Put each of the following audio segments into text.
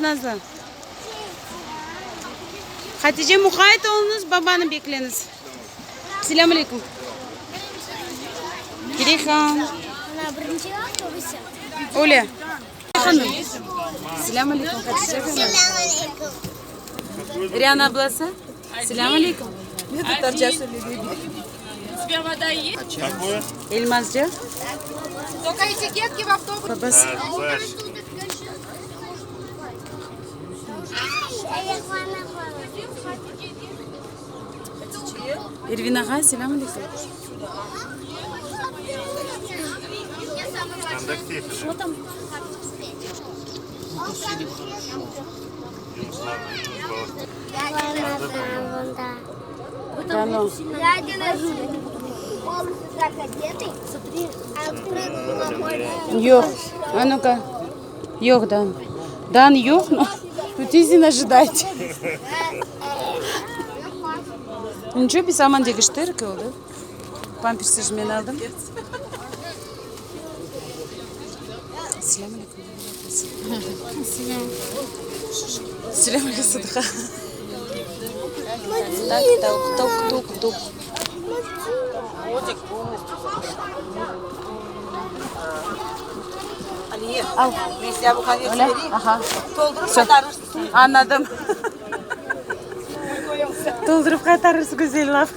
Nazlı. Hatice, muqayt oluñız, babanı bekleñiz. Selâm aleyküm. Kirihan. Öyle. Hanım. Selâm aleyküm, Hatice hanım. Selâm aleyküm. Riana ablası. Selâm aleyküm. Ne tatarca söyledi? Elmazca. Только этикетки в автобус. Babası. Ervin ağa, selâm aleyküm. Dano. Yoq. A nu-ka. Yoq, Dan. Dan yoq, no tezden ojidayte. Niço, biz aman degiştirik, oldı. Pampersi men aldım. Selâm aleyküm. Selâm aleyküm, Sıdıqa. Tak, tok, tok, tok, tok. Al. Öyle? Aha. Añladım. Toldurıp qaytarırsız, güzel laf.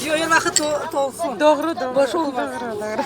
Yoq, er vaqıt tolsun. Doğru, doğru. Boş olmaz. Doğru, doğru.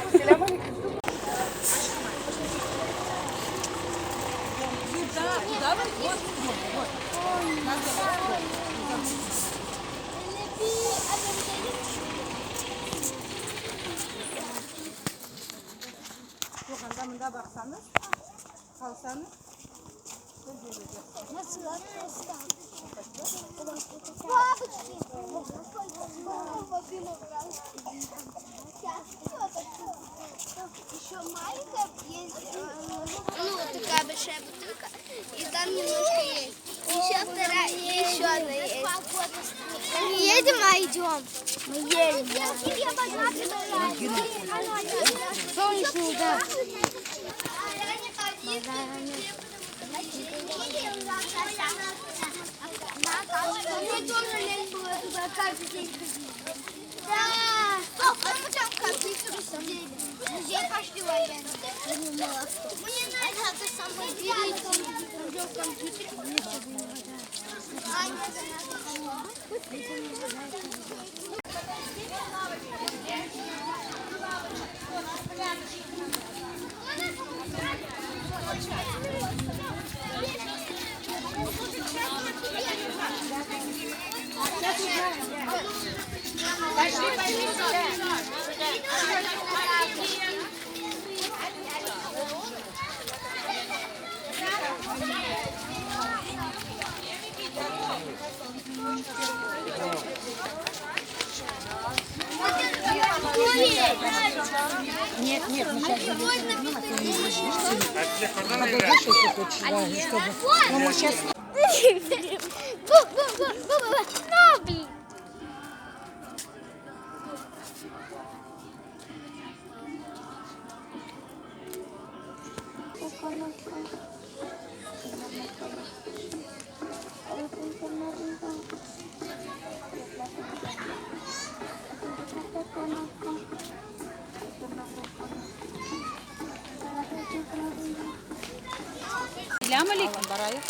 Selâm aleyküm, barayıq.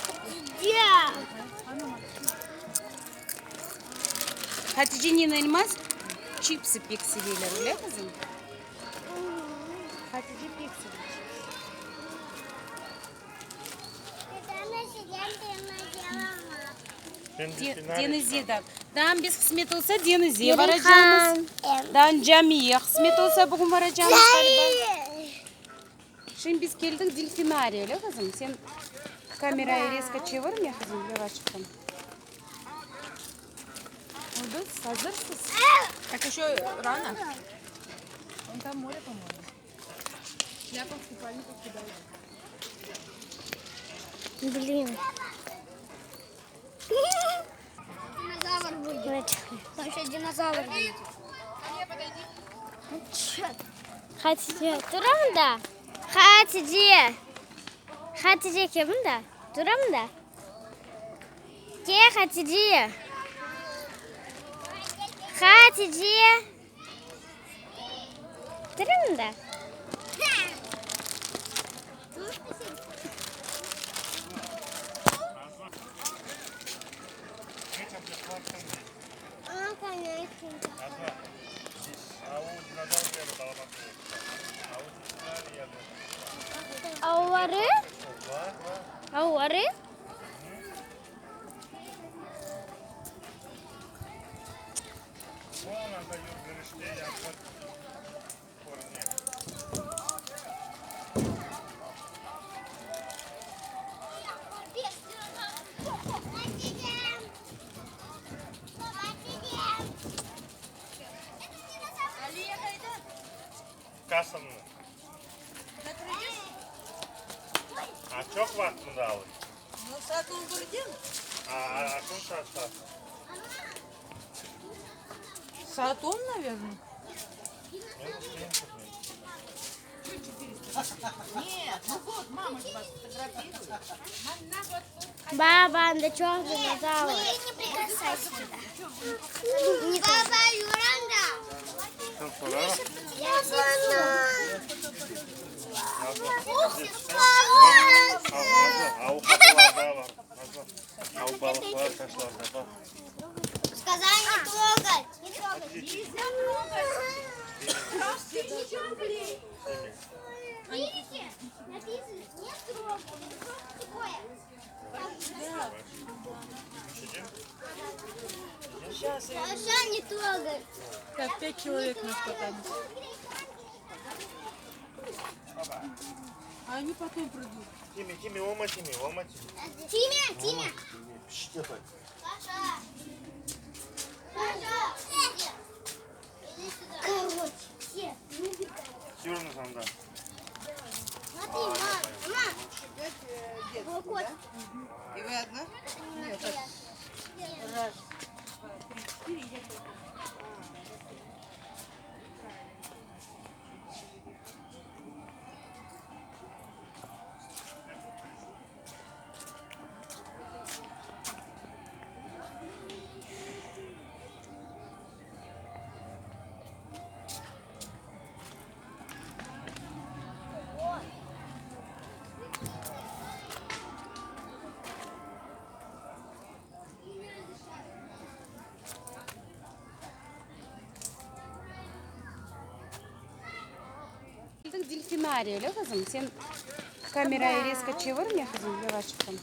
Hatice nen Elmaz çipsi pek seveler, öyle qızım? Hatice pek seve çipsi. Deñizge da. Daa biz qısmet olsa deñizge baracaqmız. Daa camiye qısmet olsa bugün baracaqmız ğaliba. Şimdi biz keldik delfinariy, öyle qızım? Sen kamerayı rezko çevirme, qızım, yavaşçıqtan. Oldı, azırsız? Так еще рано. Вон там море, по-моему. Шляпа в купальниках куда Блин. Динозавр будет. Там еще динозавр будет. Hatice, dur mında. Hatice. Hatice kim mında? Turam da. Ke, Hatice. Hatice. Turam da. Avları? Avları? Saat on, naverno. Baba, anda çoq dinozavr. Так, пять человек нас потянет. А они потом придут. Тими, Тими, ома, Тими, ома, Тими. Тимя, Тимя. Пш, Саша. Саша. Иди сюда. Короче, все убегают. Сюрнусом, да. Смотри, мам, мам. Кот. И вы одна? Нет. Раз. Keldik delfinariy, öyle qızım? Sen kamerayı rezko çevirme, qızım, yavaşçıqtan.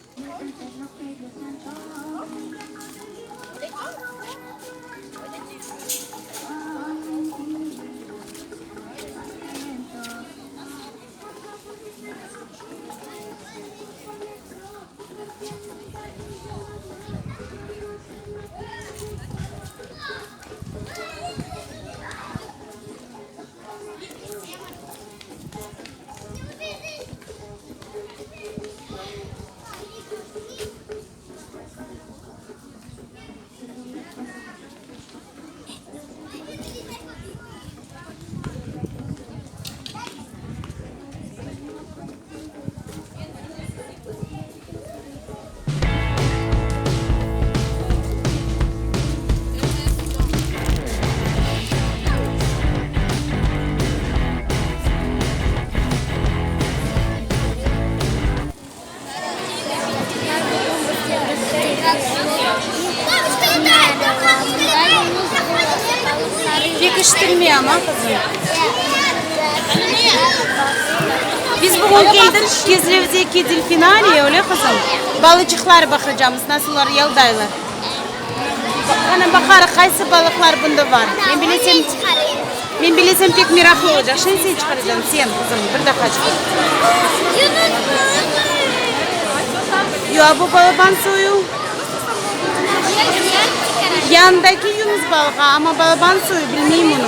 Бабушка летает! Бабушка летает! Pekiştirme amma, qızım. Biz bugün keldik Kezlevdeki delfinariy, öyle qızım? Balıçıqlar baqacamız, nasıllar yaldaylar. Qana baqarıq, qaysı balıqlar bunda bar. Men bilesem, men bilesem pek meraqlı olacaq. Şimdi sen çıqaracañ, sen, qızım, bir daqaçıq. Yoq, bu balaban soyu. Yanındaki yunus balığı, amma balaban soyu, bilmeyim onı.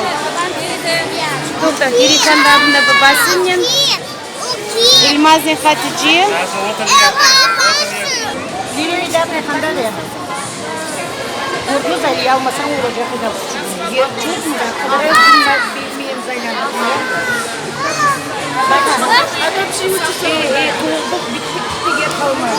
Toqta, Erikan da bunda babasınen, Elmaznen Hatice. Kimsege qalmay.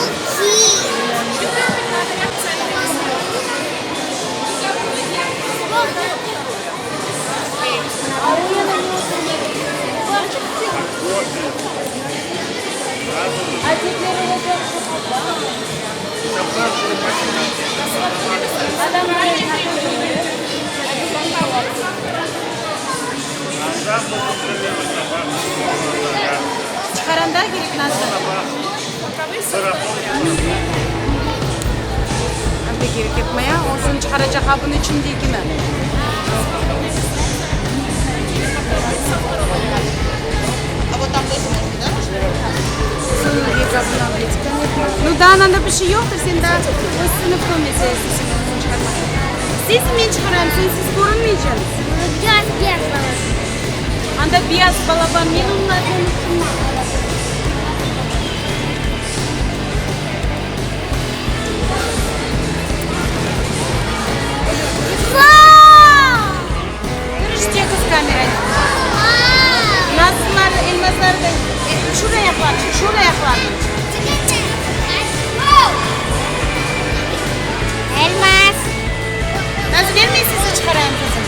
Çıqaranda kerek nasıl? Anda kerek etmey, olsun çıqaracaq bunıñ içindekini. Nu da, anda bir şey yoqtır, sen daa öz sınıfnıñ meselesi, sen özüñ çıqarma. İsteysiñ men çıqarayım, sensiz körünmeycem. Anda beyaz balaban, men onıñ adını unuttım. Yürüşte qız kamerayı. Nazlılar, Elmazlar da şuraya yaqlan, şuraya yaqlan. Elmaz. Nazlı, ver men sizi çıqarayım, qızım.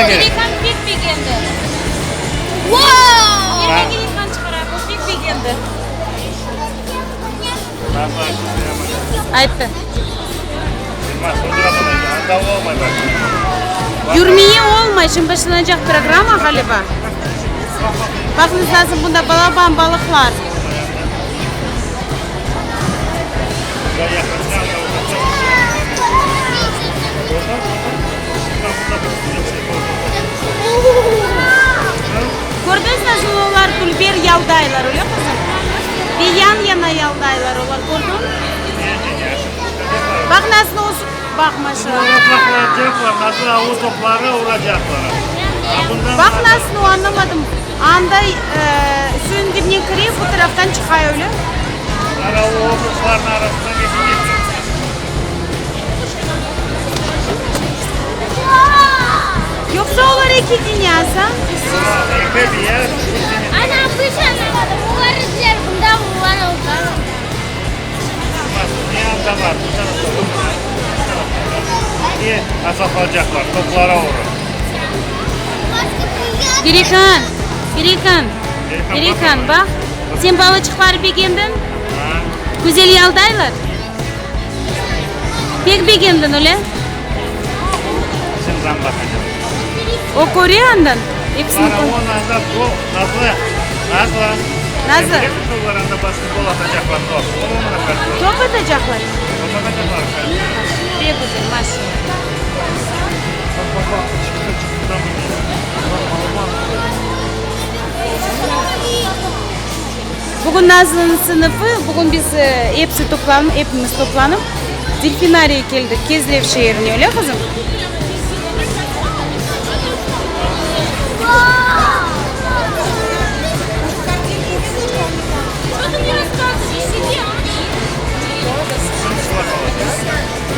Delikan pek begendi. Ver Delikan çıqarayım, o pek begendi. Ayttı. Yürmeye olmay, şimdi başlanacaq programma ğaliba. Baqıñız, nasıl bunda balaban balıqlar. Kördiñiz, nasıl olar dülber yaldaylar, öyle qızım? Ve yan-yana yaldaylar olar, kördiñmi? Baq, nasıl o, baq, maşallah. Baq, nasıl o, añlamadım. Anda suyun dibine kire, bu taraftan çıqa, öyle? Yoqsa olar eki dünyası, a? Perihan, Perihan, Perihan, baq, sen balıçıqları begendiñ? Güzel yaldaylar? Pek begendiñ, öyle? O köre andan, episini köre. Nazlı. Top atacaqlar? Pek güzel, maşallah. Bugün Nazlınıñ sınıfı, bugün biz episi toplanıp, epimiz toplanıp, delfinariyge keldik, Kezlev şeerine, öyle, qızım?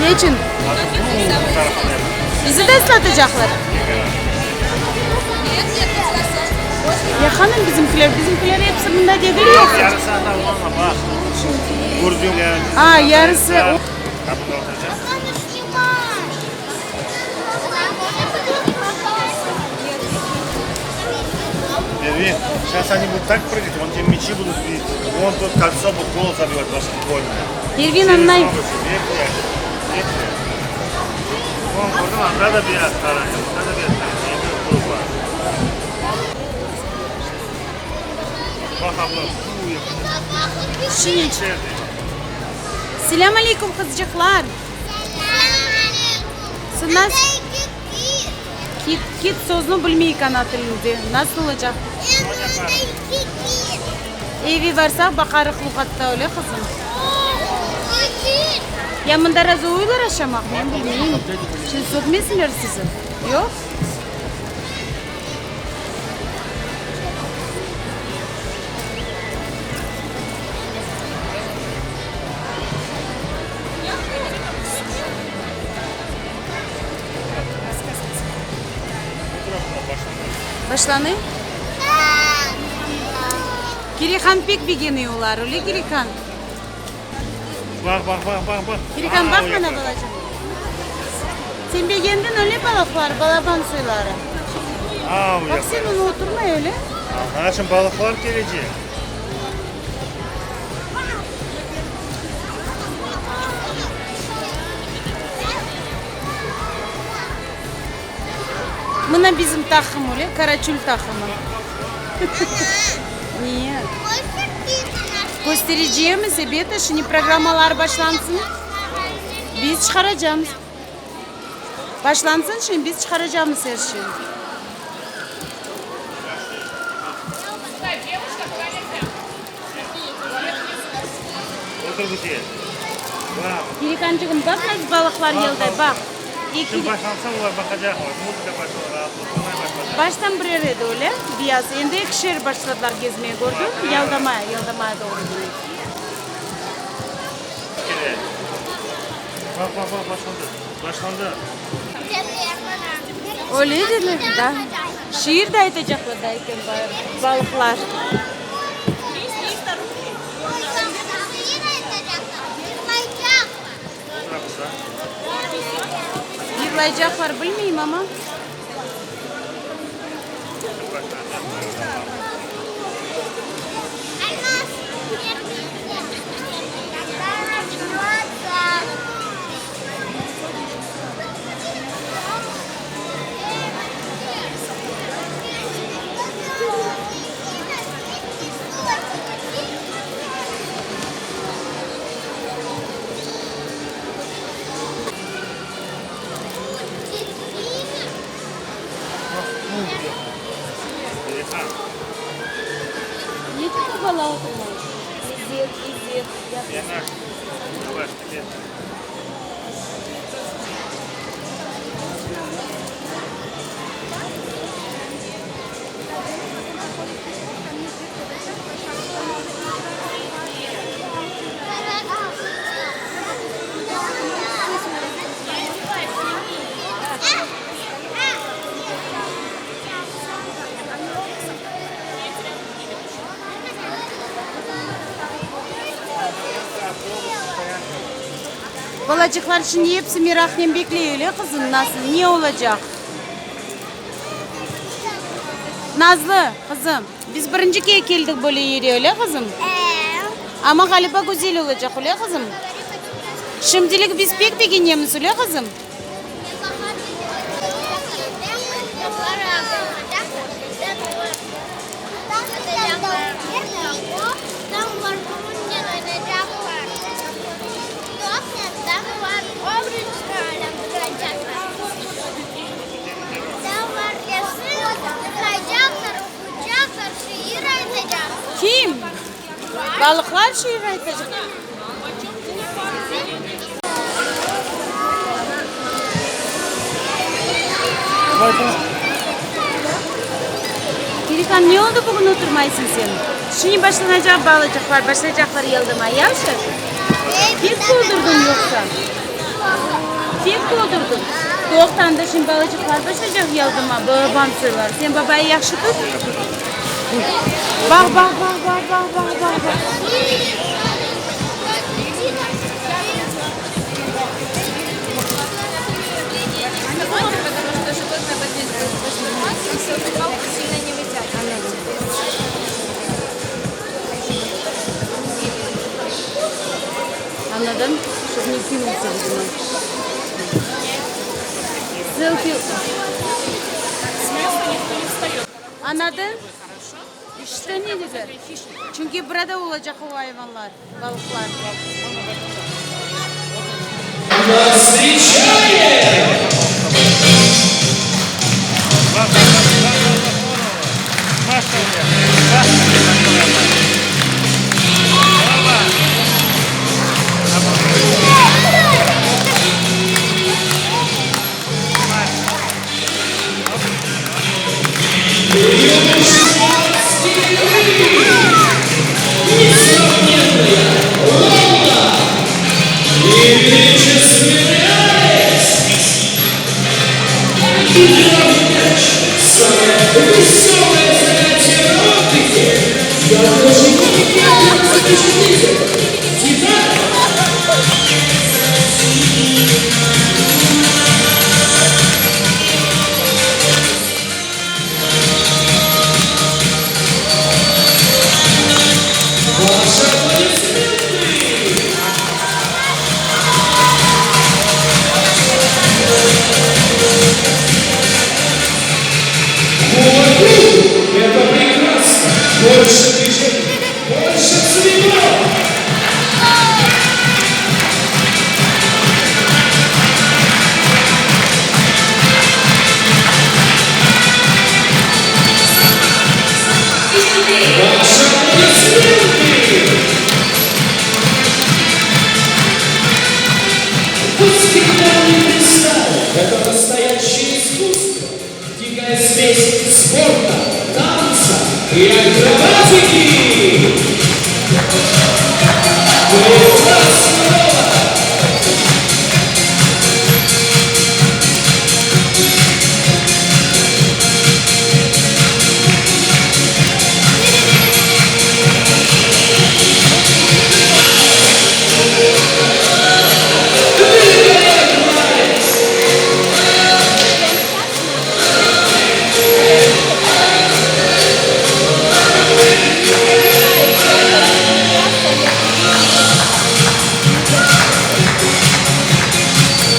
Ne içün? Bizi de ıslatacaqlar. Ya qanım bizimkiler? Bizimkiler episi mında degil yoqsa? Yarısı anda olma, baq. A, yarısı. Ervin, anday. Selâm aleyküm, qızçıqlar! Kit, kit sözüni bilmeyik ana tilinde. Nasıl olacaq? Evge barsaq, baqarıq luğatta, öyle, qızım? Ya mında razı oylar aşamaq? Men bilmeyim. Şimdi sögmesinler sizi. Yoq? Başlanı. Kirihan pek begeniy olar, öyle Kirihan? Baq, baq, baq, baq, baq. Kirihan, baq mana balacan. Sen begendiñ öyle balıqlar, balaban soyları? Baq sen onı oturmay öyle. Aha, şimdi balıqlar kelecek. Mına bizim taqım öyle, Karaçöl taqımı. Ne? Kösterecemiz, ebet, şimdi programmalar başlansın, biz çıqaracamız. Başlansın şimdi, biz çıqaracamız er şeyni. Otur bu şeye. Baq. Pelikancığım, baq nasıl balıqlar yelday, baq. Şimdi başlansa olar baqacaqlar. Muzıka başlanır, atlıqlamay başlanır. Baştan birer edi öyle, beyaz. Endi ekişer başladılar gezmeye, kördiñmi? Yaldamaya, yaldamaya doğru demek. Kele. Baq, baq, baq, başlandı. Başlandı. Öyle dediler, da. Şiir de aytacaqlar da eken balıqlar. Yırlaycaqlar, bilmeyim, amma. Ne içün bala oturmay? İzzet, İzzet, Balacıqlar şimdi episi meraqnen bekley, öyle, qızım? Nasıl, ne olacaq? Nazlı, qızım, biz birinci kere keldik böyle yere, öyle, qızım? Amma ğaliba güzel olacaq, öyle, qızım? Şimdilik biz pek begenemiz, öyle, qızım? Kim? Balıqlar şiir aytacaq. Pelikan, ne oldı bugün oturmaysıñ sen? Şimdi başlanacaq balıcıqlar, başlaycaqlar yaldamaya, yahşı? Pek toldurdıñ yoqsa? Pek toldurdıñ. Toqtandı, şimdi balıcıqlar başlaycaq yaldama, balaban soylar. Sen babayı yahşı tut. Baq, baq, baq, baq, baq, baq, baq, baq. Añladım, şob ne kinulsya, vidimo. Selfi. Añladın? İşte ne güzel. Çünki burada olacaq o ayvanlar, balıqlar. Стеклянный кристалл – это настоящее искусство. Дикая смесь спорта, танца и акробатики. Прекрасно!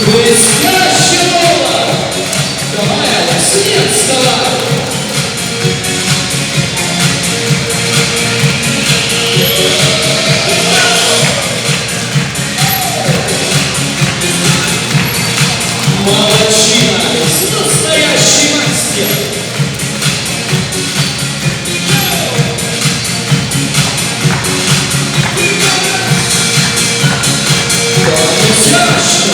Блестяще, Лола! Давай, Алекс, не отставай! Молодчина, Алекс, настоящий мастер! Блестяще!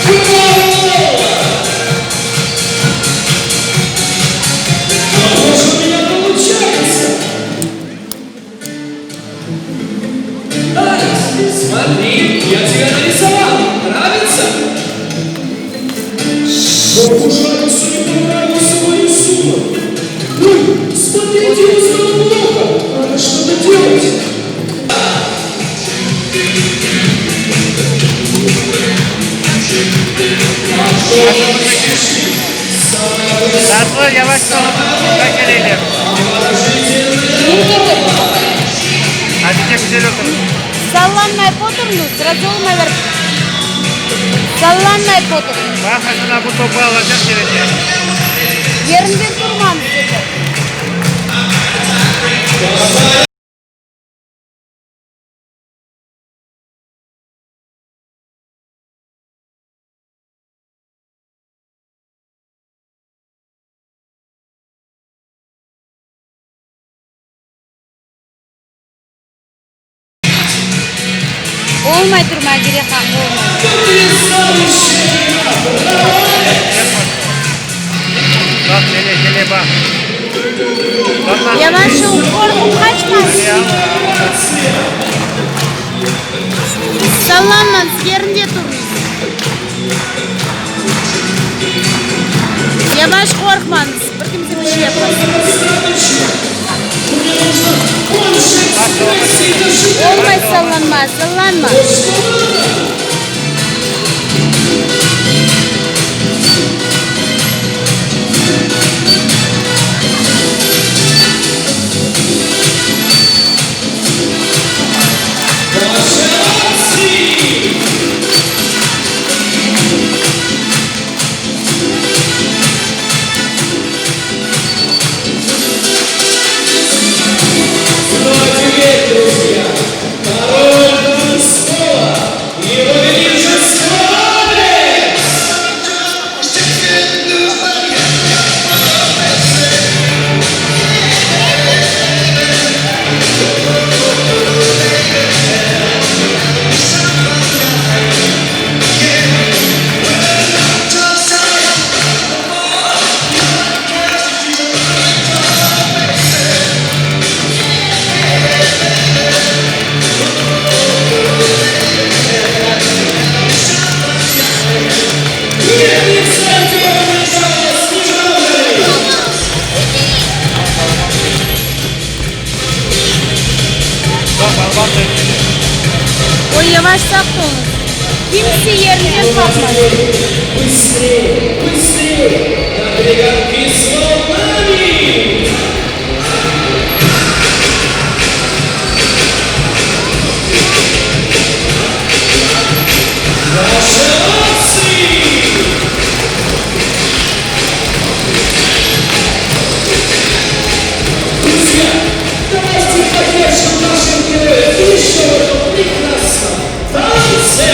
Браво, Лола! Похоже, у меня получается! Алекс, смотри, я тебя нарисовал! Нравится? Похоже, Алексу не понравился мой рисунок. Ой, смотрите, ему стало плохо! Надо что-то делать! Tatlı yavaş ol. Bak gelelim. Hatice güzel otur. Sallanmayıp oturunuz. Razı olmaylar. Sallanmayıp oturunuz. Bak Hasan bu topu alacak gelecek. Yerinde durmam dedi. Olmay turma Girehan olmay. Потрясающая игра! Браво, Алекс! Bak gele gele bak. Bak bak. Yavaş ol qorqıp qaçma. Sallanmañız yerinde turıñız. Yavaş qorqmañız. Bir kimse bir şey yapmaz. Достаточно! Мне нужно больше экспрессии и зажигания! Olmay sallanma, sallanma. Вот что надо! Ваши овации! Ну а теперь, друзья, король танцпола, его величество Алекс! Нет, не встаньте, пожалуйста, не трогай! Bak bak bak. Oy yavaş saqt oluñız. Kimse yerinden qalqmaz. Быстрее, быстрее! На перегонки с волнами! Ваши овации! Друзья, давайте поддержим наших героев еще в этом прекрасном танце!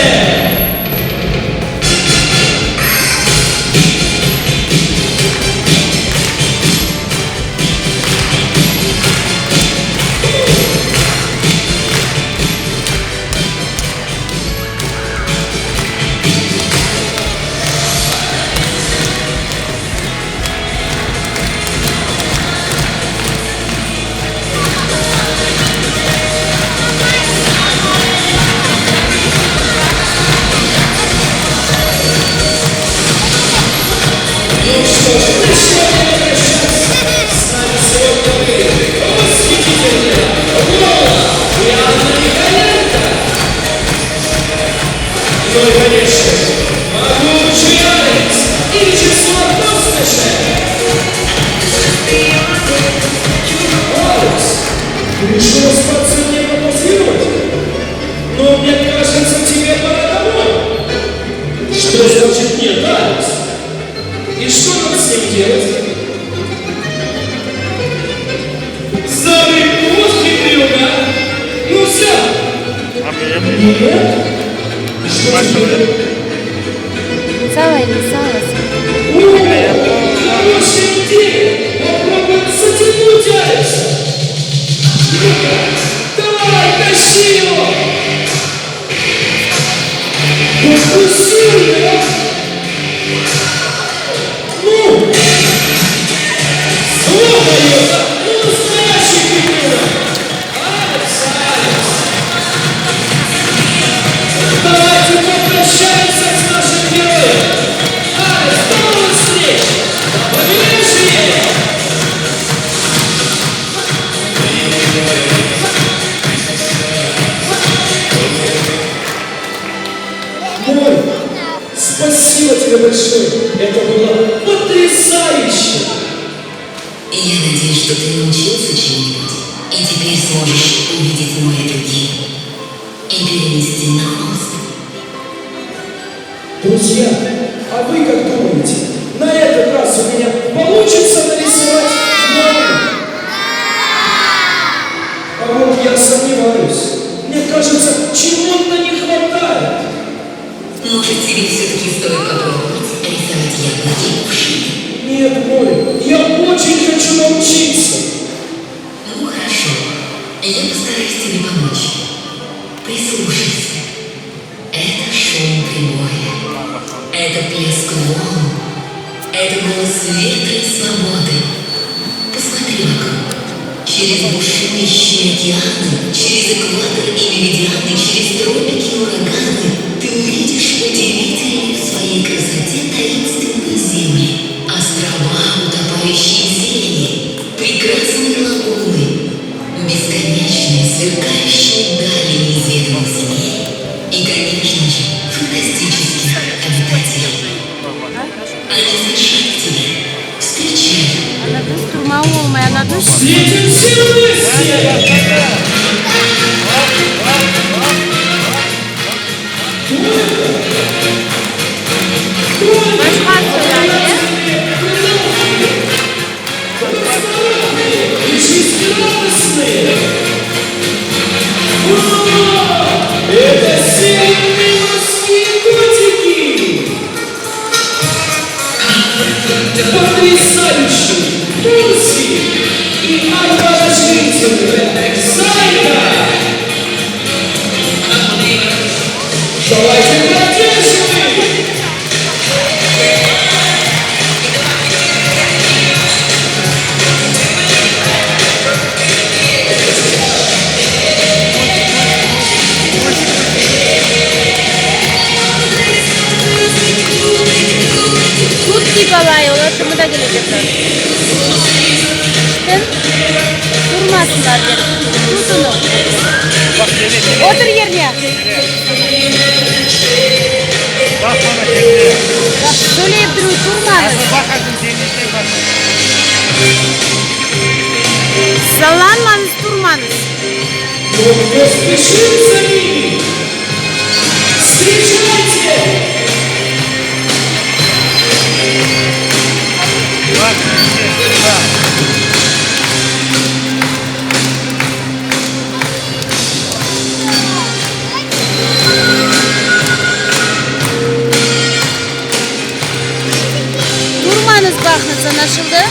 Ты решил остаться мне попозировать? Но мне кажется, тебе пора домой. Что значит нет, Алекс? И что нам с ним делать? Зарыбу хитрюга! Ну все! Нет? Что теперь? Sağ ol, sağ olasın. О, хорошая идея! Попробуем затянуть Алекса! Ну-ка, давай, тащи его! Укусил, да? Ну! Слопай его, да? Ну, настоящий хитрюга! Алекс, Алекс! Давайте попрощаемся с нашим героем! Алекс, до новых встреч! До побережья! Мой, спасибо тебе большое! Это было потрясающе! Я надеюсь, что ты научился чему-нибудь и теперь сможешь увидеть море другим и перенести на холст. Друзья, а вы как думаете, на этот раз у меня получится нарисовать море? А вот я сомневаюсь. Мне кажется, чего-то не хватает. Может, тебе все-таки стоит попробовать рисовать яблоки и кувшины? Нет, море, я очень хочу научиться. Ну, хорошо. Я постараюсь тебе помочь. Прислушайся. Это шум прибоя. Это плеск волн. Это голос ветра и свободы. Посмотри вокруг. Через бушующие океаны, через экватор и меридианы, через тропики и ураганы ты увидишь удивительные в своей красоте таинственные земли, острова, утопающие в зелени, прекрасные лагуны, бесконечные сверкающие дали неизведанных земель и, конечно же, фантастических обитателей. Они спешат к тебе. Встречай. Anladınız, turma olmay, anladınız? Встретим все вместе! Кто это? Кто это? Başqa söyle. Расторопные и жизнерадостные! Ура! Это северные морские котики! Потрясающий Мурси и обворожительная Зайка! Давайте поддержим их! Tut dep alay, olar şimdi da kelecekler. İşte turmasınlar dep. Tut onı. Baq kele, kele. Otur yerine. Baq bana kele. Baq, söyleyip duruyor, turmañız. Baqasıñ deñizde baq. Sallanmañız, turmañız. Но кто спешит за ними? Встречайте! Baq, baq. Turmañız baqıñız, añlaşıldı?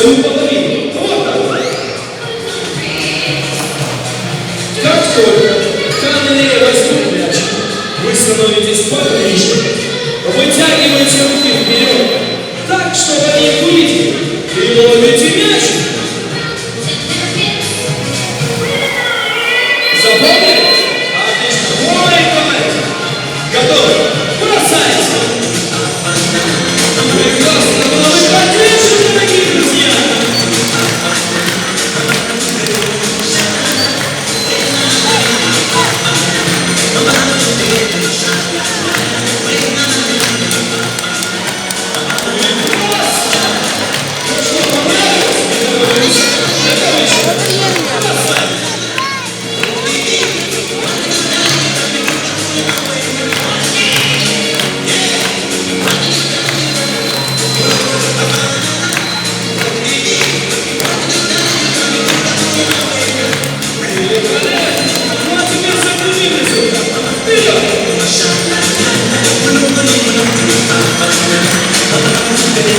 свою половину. Вот так вот. Как только Каннелея возьмет мяч, вы становитесь поближе, вытягиваете руки вперед, так, чтобы они их увидели, и ловите мяч. Запомнили? Отлично. Ой, давайте. Готовы? Бросайте. Прекрасно. Вы поддержите, дорогие друзья. Ну а теперь закруглим результат. Вперед! Молодцы! Аплодируем нашим участникам! Молодцы!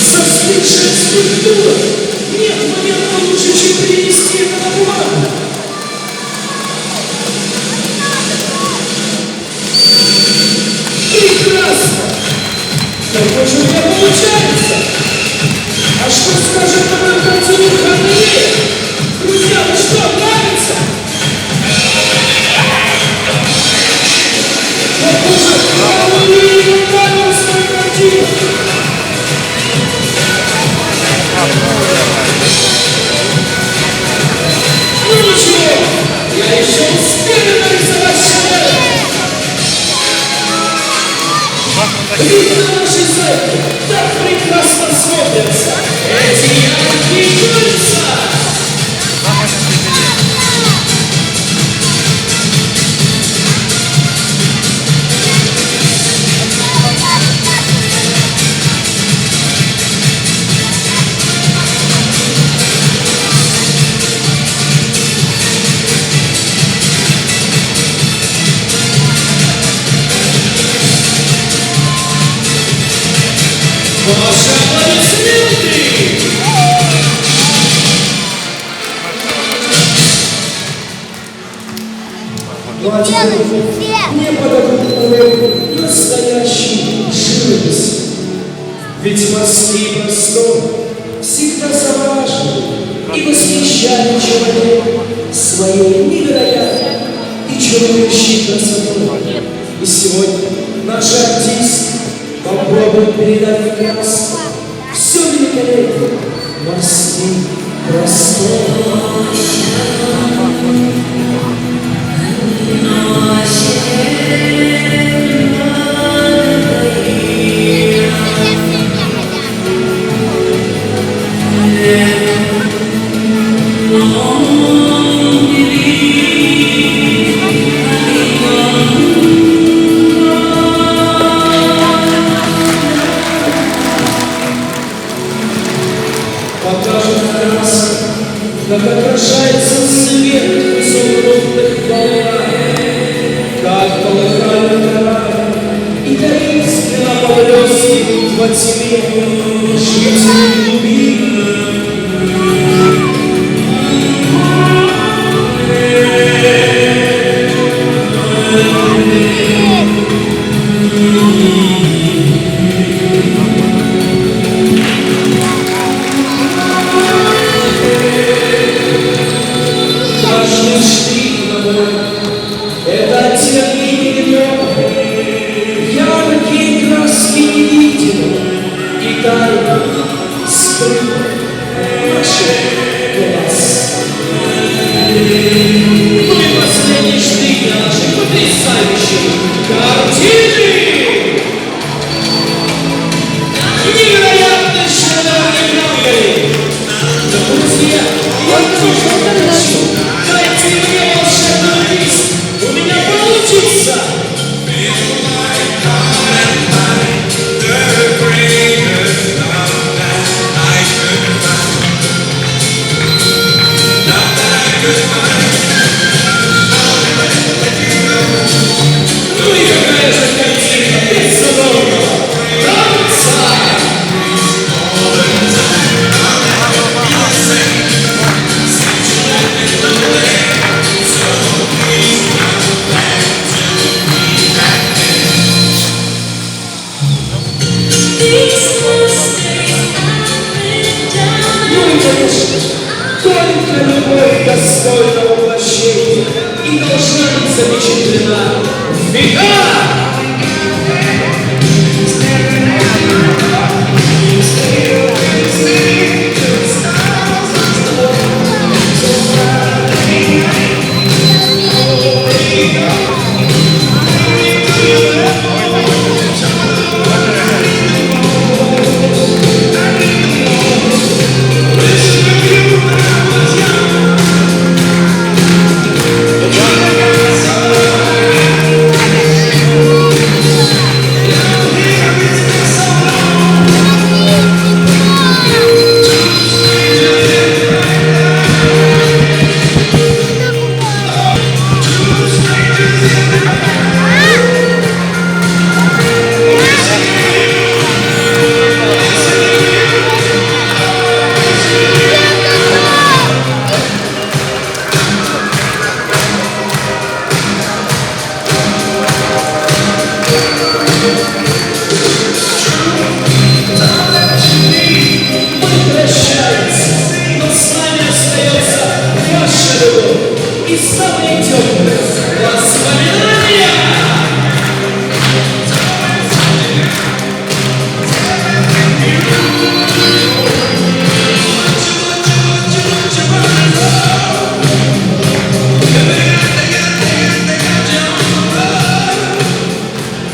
Застывшая скульптура! Нет момента лучше, чем перенести это на бумагу! Прекрасно! Какой же у меня получается? А что скажет на мою картину Ханлея? Друзья, ну что, нравится? Похоже, Ханлею понравилась моя картина! Ну ничего, я еще успею нарисовать шедевр! Ведь на нашей сайте так прекрасно смотрятся эти яркие кольца! Ваши аплодисменты! Ну а теперь мне подадут урок настоящий живописи. Ведь морские просторы всегда завораживают и восхищали человека своей невероятной и чарующей красотой. И сегодня наши артисты попробуют передать в красках все великолепие морских просторов. Отражается свет в изумрудных волнах, Как полыхают кораллы и таинственно поблескивают во тьме жители глубин. Каждый штрих на море — это оттенки миллионов, яркие краски невидимых и тайны скрытых наших глаз. Ну и последний штрих для нашей потрясающей картины! Невероятный шедевр Евангелия! Друзья, я тоже хочу! Дайте мне волшебную кисть! У меня получится! Ну и какая же картина без задорного танца! Ну и, конечно, только любовь достойна воплощения и должна быть запечатлена в веках! Мы прощаемся, но с нами остается ваша любовь и самые теплые воспоминания!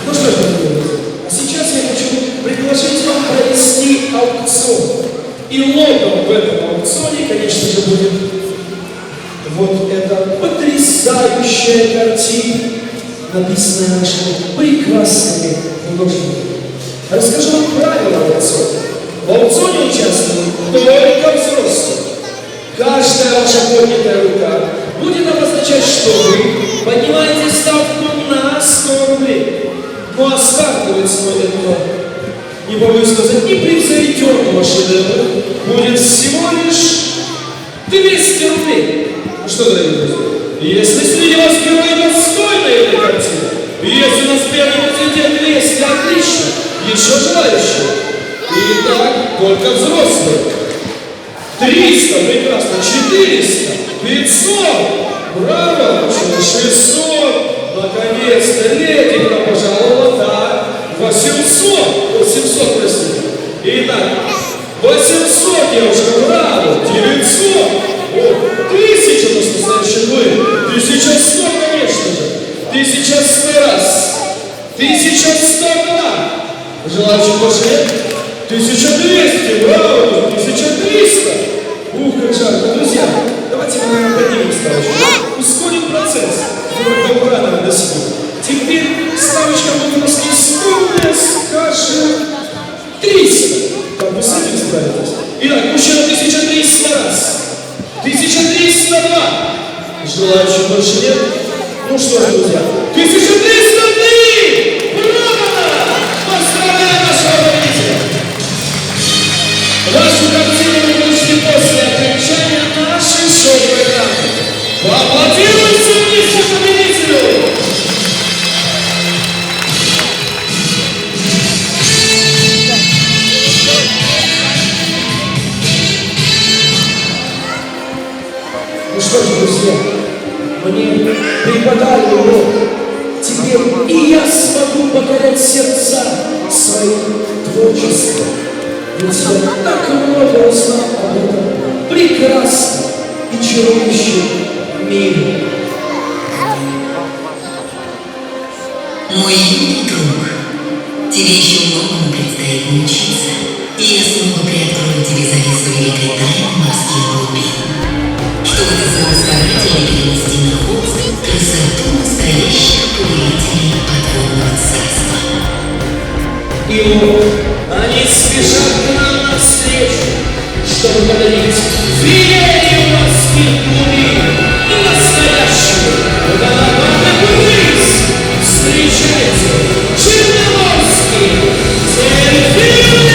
Ну что ж, дорогие друзья, а сейчас я хочу предложить вам провести аукцион. И лотом в этом аукционе, конечно же, будет вот эта потрясающая картина, написанная нашими прекрасными художниками. Расскажу вам правила аукциона. В аукционе участвуют только взрослые. Каждая ваша поднятая рука будет обозначать, что вы поднимаете ставку на 100 рублей. Ну а стартовой ценой этого, не боюсь сказать, непревзойденного шедевра будет всего лишь 200 рублей. Ну что, дорогие друзья, если среди вас герой достойны этой картины, если у нас первый претендент 200, отлично, еще желающие. Итак, только взрослые. 300, прекрасно, 400, 500, браво, 600, наконец-то, леди к нам пожаловала, так, 800, 800, простите. Итак, 800, девушка, браво, 900, о, 1000, у нас настоящий дуэль, 1100, конечно же, 1100 раз, 1102, желающих больше нет? 1200, браво, 1300. Ух, как жарко. Друзья, давайте мы, наверное, поднимем ставочку. да? Ускорим процесс. До утра надо досидим. Теперь ставочка будет у нас не 100 рублей, скажем, 300. Как вы с этим справитесь? Итак, мужчина 1300 раз. 1302. Желающих больше нет? Ну что ж, друзья, 1303! Продано! Поздравляю нашего победителя! Вашу картину вы получите после окончания нашей шоу-программы. Поаплодируйте вместе победителю! Ну что ж, друзья, мне преподали урок. Теперь и я смогу покорять сердца своим творчеством. Ведь я так много узнал об этом прекрасном и чарующем мире. Мой юный друг, тебе еще многому предстоит научиться. И я снова приоткрою тебе завесу великой тайны морских глубин, чтобы ты смог старательно перенести на холст красоту настоящих повелителей подводного царства. И вот они спешат к нам навстречу, чтобы подарить феерию морских глубин и настоящую глобальную высь. Встречайте, черноморские дельфины!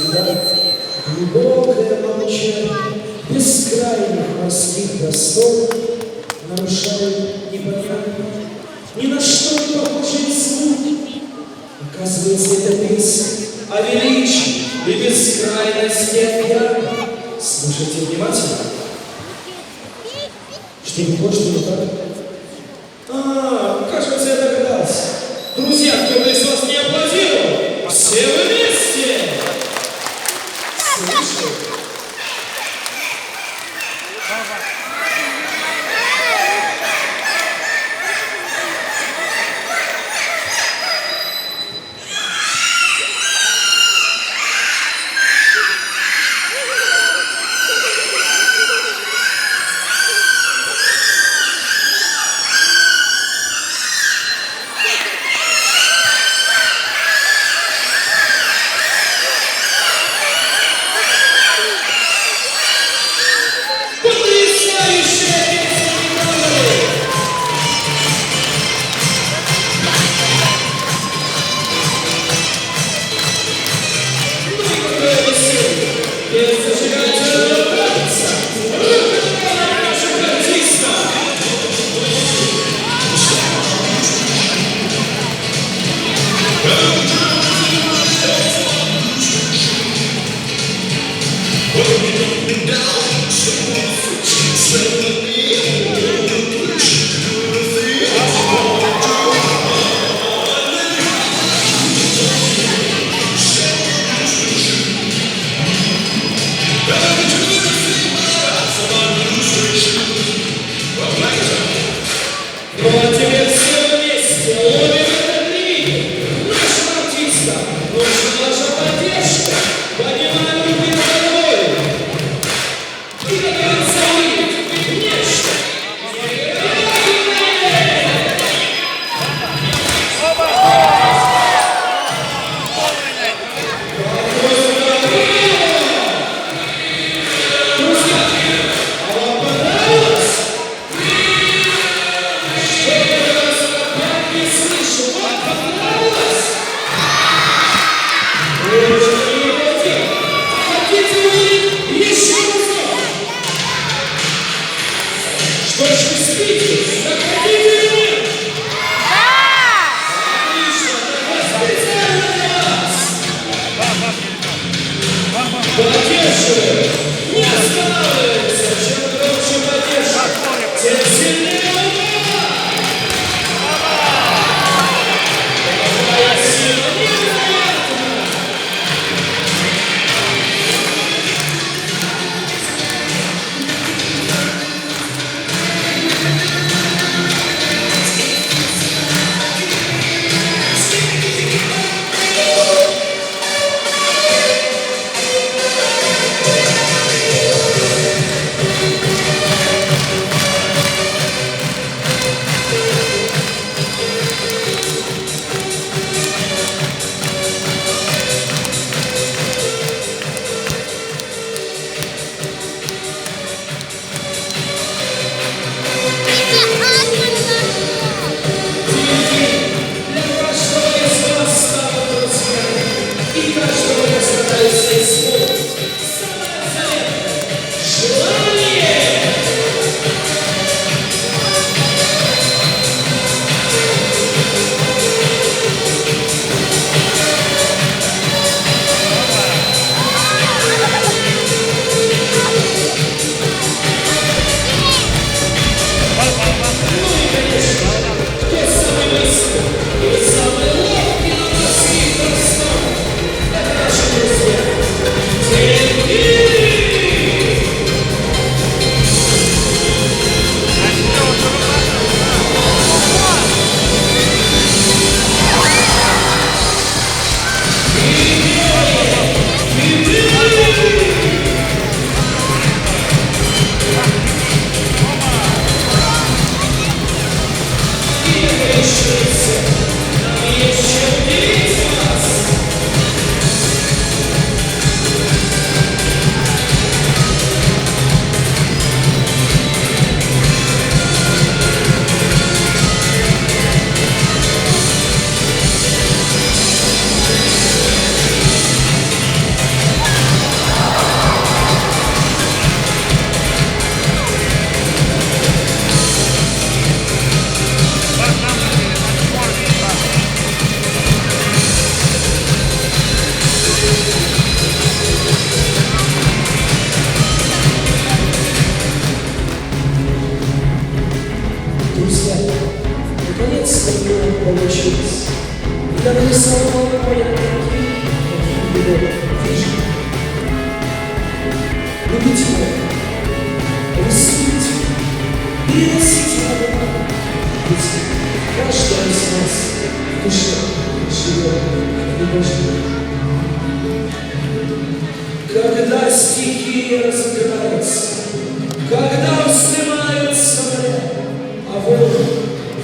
Всегда глубокое молчание бескрайних морских просторов нарушают непонятные, ни на что не похожие звуки. Оказывается, это песня о величии и бескрайности океана. Слушайте внимательно. Что не то, что не так? А, кажется, я догадался. Друзья, кто-то из вас не аплодировал. Все вместе! Слышали? Потрясающая песня, не правда ли? Ну и какое веселье! Без зажигательного танца! Рукоплескания наших артистов! Ну а теперь все вместе ловим этот ритм нашего артиста! Самого понятно, каким его вижу. Любите его, рисуйте, переносите на бумагу. Ведь каждый из нас в душе живет художник. Когда стихия разыграется, когда вздымаются моря, а волны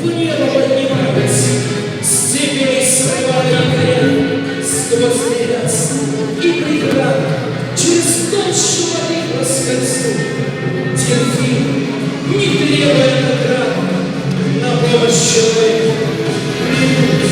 в небо поднимаются, с цепей срывая якоря, сквозь препятствия и преграды, через толщу воды проскользнув, дельфин, не требуя награды, на помощь человеку придут.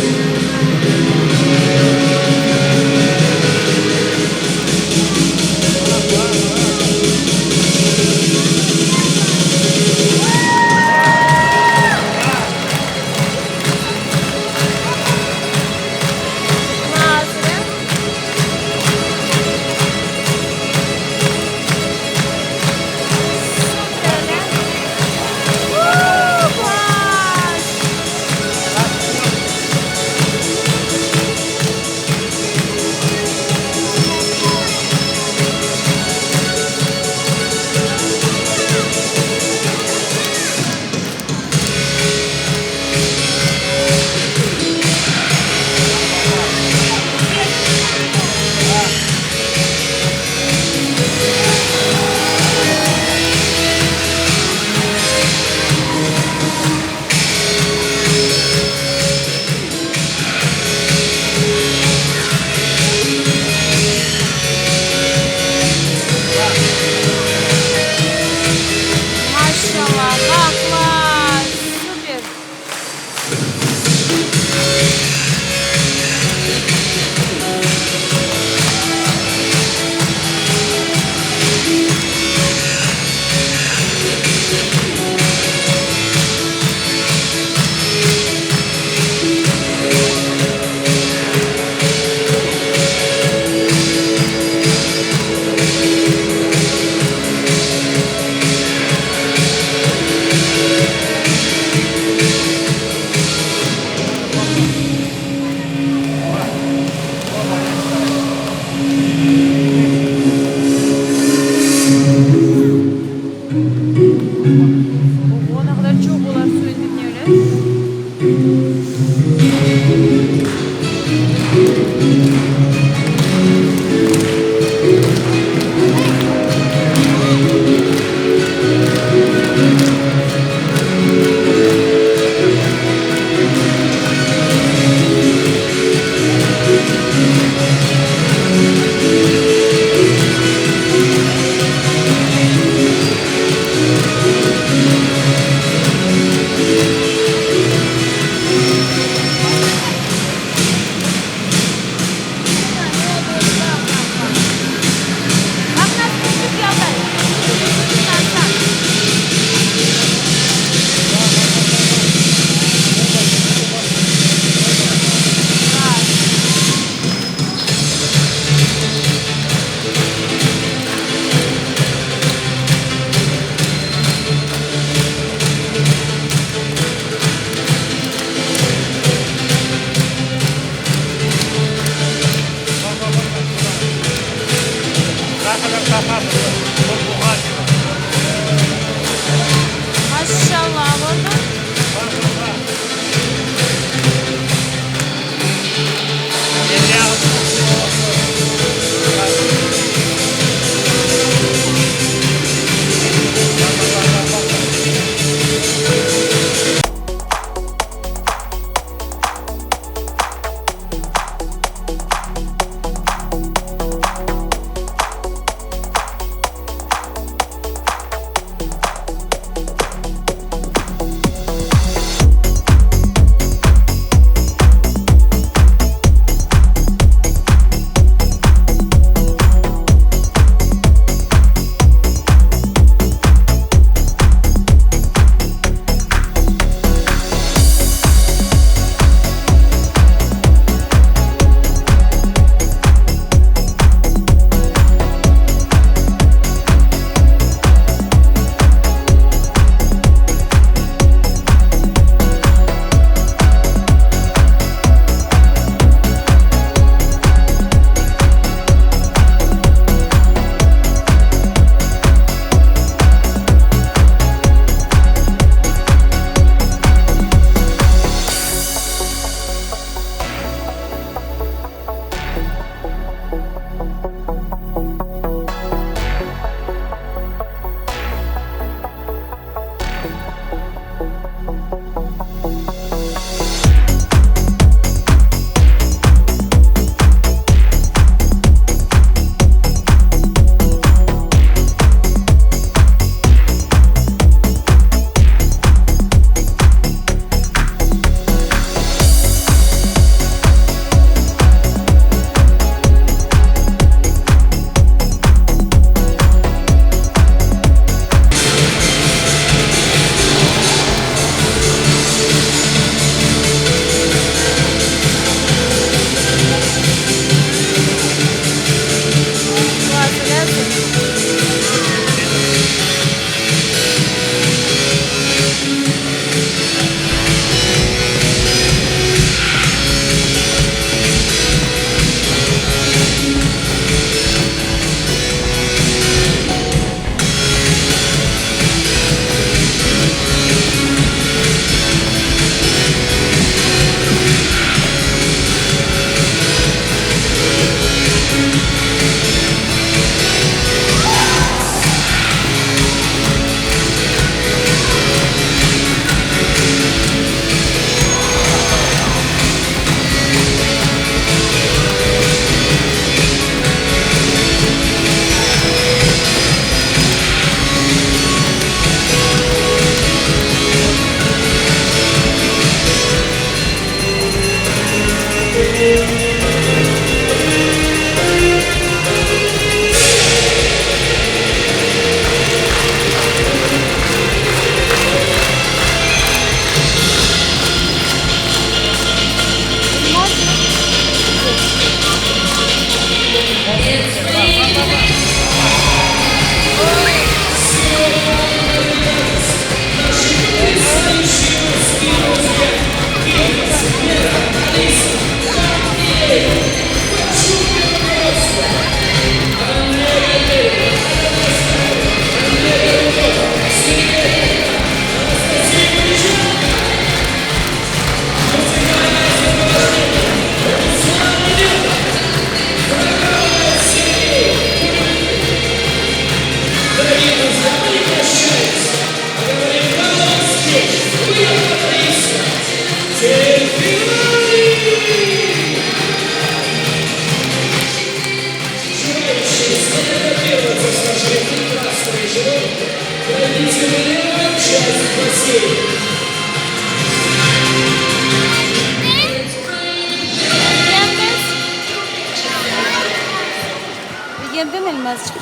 Begendiñ, Elmazçıq?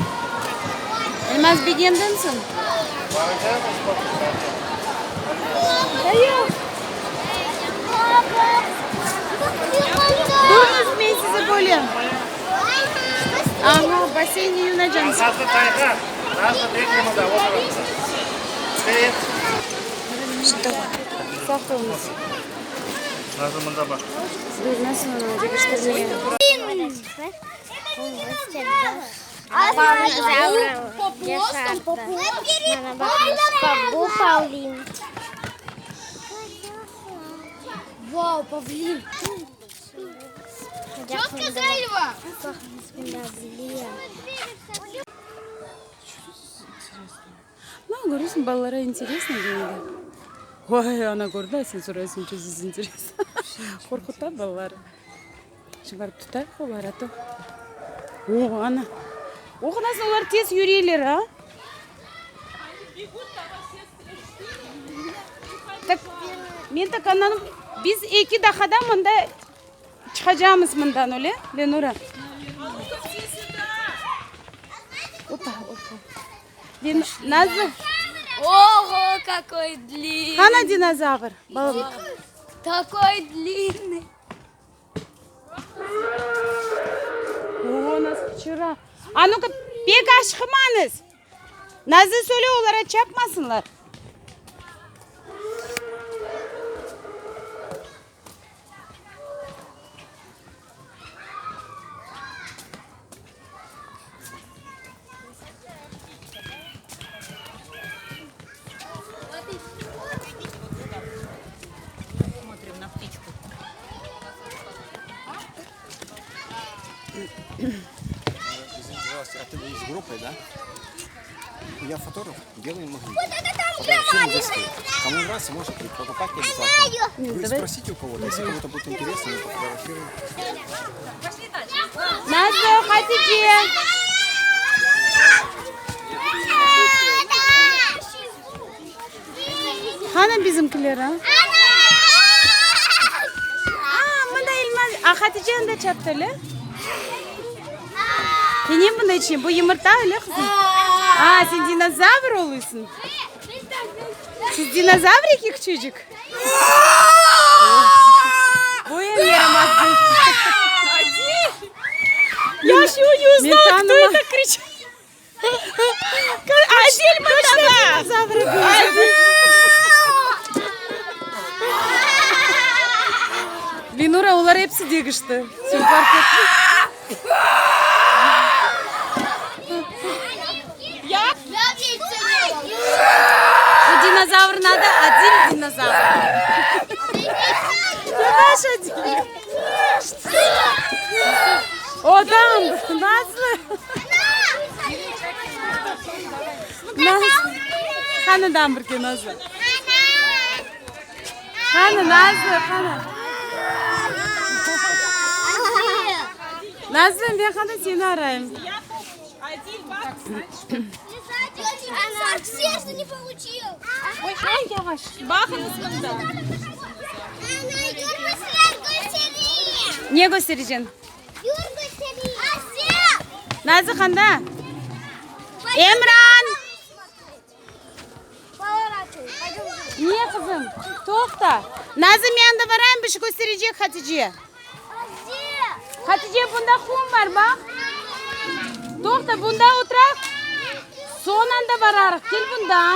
Elmaz, begendiñ sen? Durıñız, men sizi bölem. Aha, basseynde yuvunacağım. Nazlı tayğa. Nazlı bekle mında, o tarafta. Evet. Sağ oluñız. Nazlı mında baq. Dur, nasıl onı deñiştirmeye? Павлин. Вау, павлин. Что сказали вам? Na, köresiñ, balalara interesno kene de. Vay, ana kördi, sen soraysıñ, что здесь интересно. Qorquta balaları. Şimdi barıp tutayıq olar, a to. O, ana. O, nasıl olar tez yüreyler, a? Tak, men tak anladım, biz eki daqada mında Çıqacamız mından, öyle, Lenura? Opa, opa. Len, Nazlı. Ого, какой длинный. Qana dinozavr? Bala. Такой длинный. O, nasıl qıçıra. A nu-ka, pek aşıqmañız. Nazlı, söyle olara, çapmasınlar. Здравствуйте, а ты с группой, да? Я фотограф, делаю магнит. Кому нравится, может покупать обязательно. Вы спросите у кого-то, если кому-то будет интересно, мы пофотографируем. Nazlı, Hatice. Qana bizimkiler, a? A, mında Elmaz, a Hatice anda çaptı, öyle? Ne bunda içinde? Bu yımırta, öyle qızım? A, sen dinozavr oluysıñ. Siz dinozavriki küçücük? Bu em yaramazsıñ. Я еще не узнала, кто это кричит. Адель Динозавры Ленура, olar episi degişti. Sen farq ettiñ? Bu dinozavrnıñ adı Adil dinozavr. Yavaş, Adil. O, tam, Nazlı. Nazlı. Qani dambırke, Nazlı? Qani, Nazlı, qani? Nazlı, men qani seni arayım. Ne köstereceñ? Nazlı qanda? Emran! Ne, qızım? Toqta. Nazlı, men anda barayım, bir şey kösterecek Hatice. Hatice, bunda qum bar, baq. Toqta, bunda oturaq. Soñ anda bararıq. Kel bunda.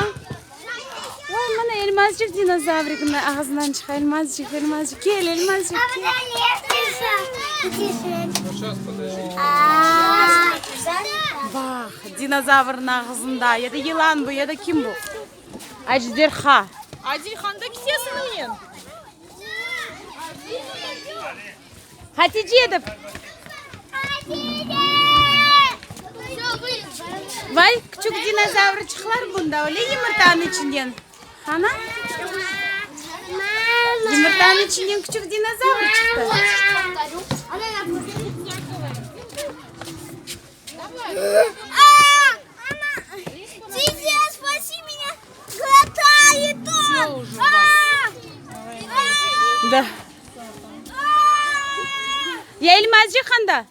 Oy, mına Elmazçıq dinozavrikniñ ağzından çıqa. Elmazçıq, Elmazçıq. Kel, Elmazçıq, kel. Baq, dinozavrnıñ ağzında. Ya da yılan bu, ya da kim bu? Ajderha. Adilhanda ketesiñmi? Hatice dep. Vay, küçük dinozavrçıqlar bunda, öyle yımırtanıñ içinden. Qana? Yımırtanıñ içinden küçük dinozavr çıqtı. Da. Ya Elmazcıq anda?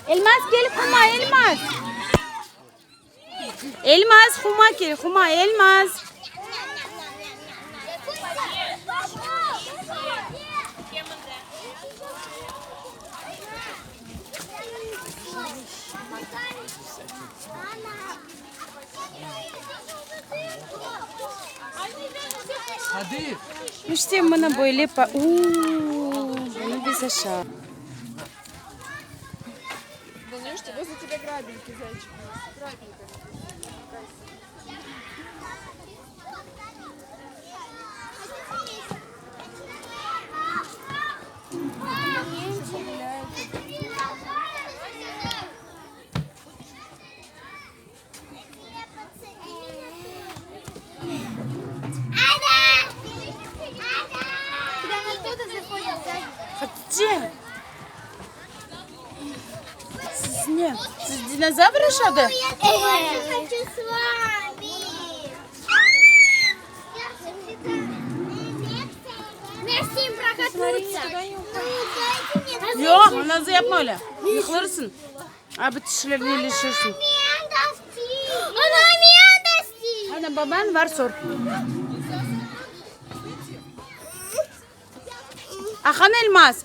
Elmaz, kel, Huma, Elmaz. Elmaz, Huma kel, Huma, Elmaz. İşte mına böyle Uuu, bunı biz aşağı. Данюш, возле тебя грабельки, зайчик. Грабелька. Hatice. Siz ne? Siz dinozavr aşadı? Я тоже хочу с вами. Вместе им прокатнуться. Ну, Yoq, Nazlı yapma öyle. Yıqılırsıñ. Abi tişlerine ilişirsiñ. Она меня достиг. Ana babañ var sor. Aqan Elmaz.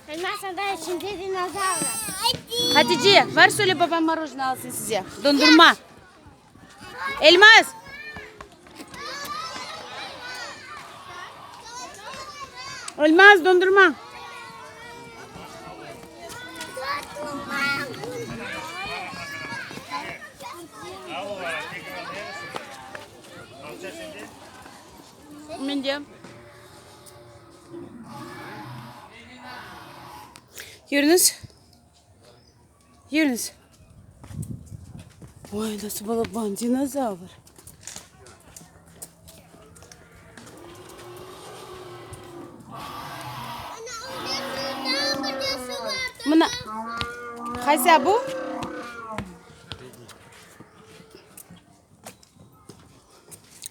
Elmaz anda içinde dinozavr. Hatice, var söyle babañ morojnıy alsın size. Dondurma. Elmaz. Elmaz, dondurma. Mende. Yürüñiz. Yürüñiz. Oy, nasıl balaban dinozavr. Mına, qaysı bu?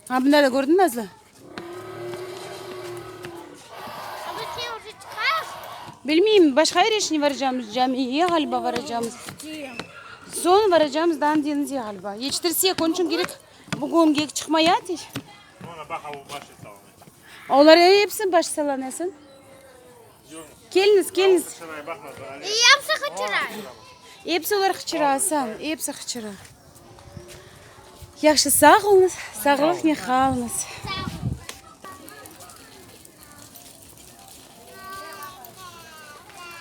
Ha, bunları da kördiñ, Nazlı? Bilmeyim, başqa yere şimdi varacağımız, camiye ğaliba varacağımız. Soñ varacağımız daa deñizge ğaliba. Yetiştirsek, onıñ içün kerek bugün kek çıqmaya ateş. Olar episi baş sallanasın. Keliñiz, keliñiz. Episi olar qıçıra, Asan, episi qıçıra. Yahşı, sağ oluñız, sağlıqnen qalıñız.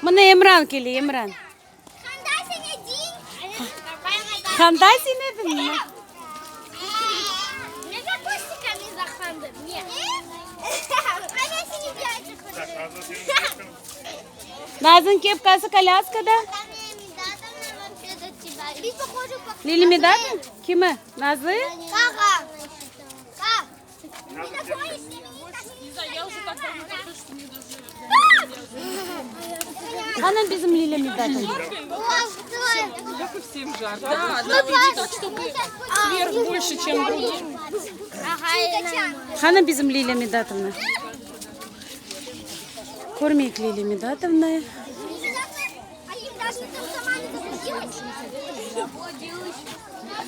Mına Emran kele, Emran. Qanday sen ediñ? Nazlıñ kepkası kolâskada. Lili Midatnıñ? Kimi? Nazlı? Qana bizim Lilâ Midatova? Qana bizim Lilâ Midatovna? Körmeyik Lilâ Midatovnı.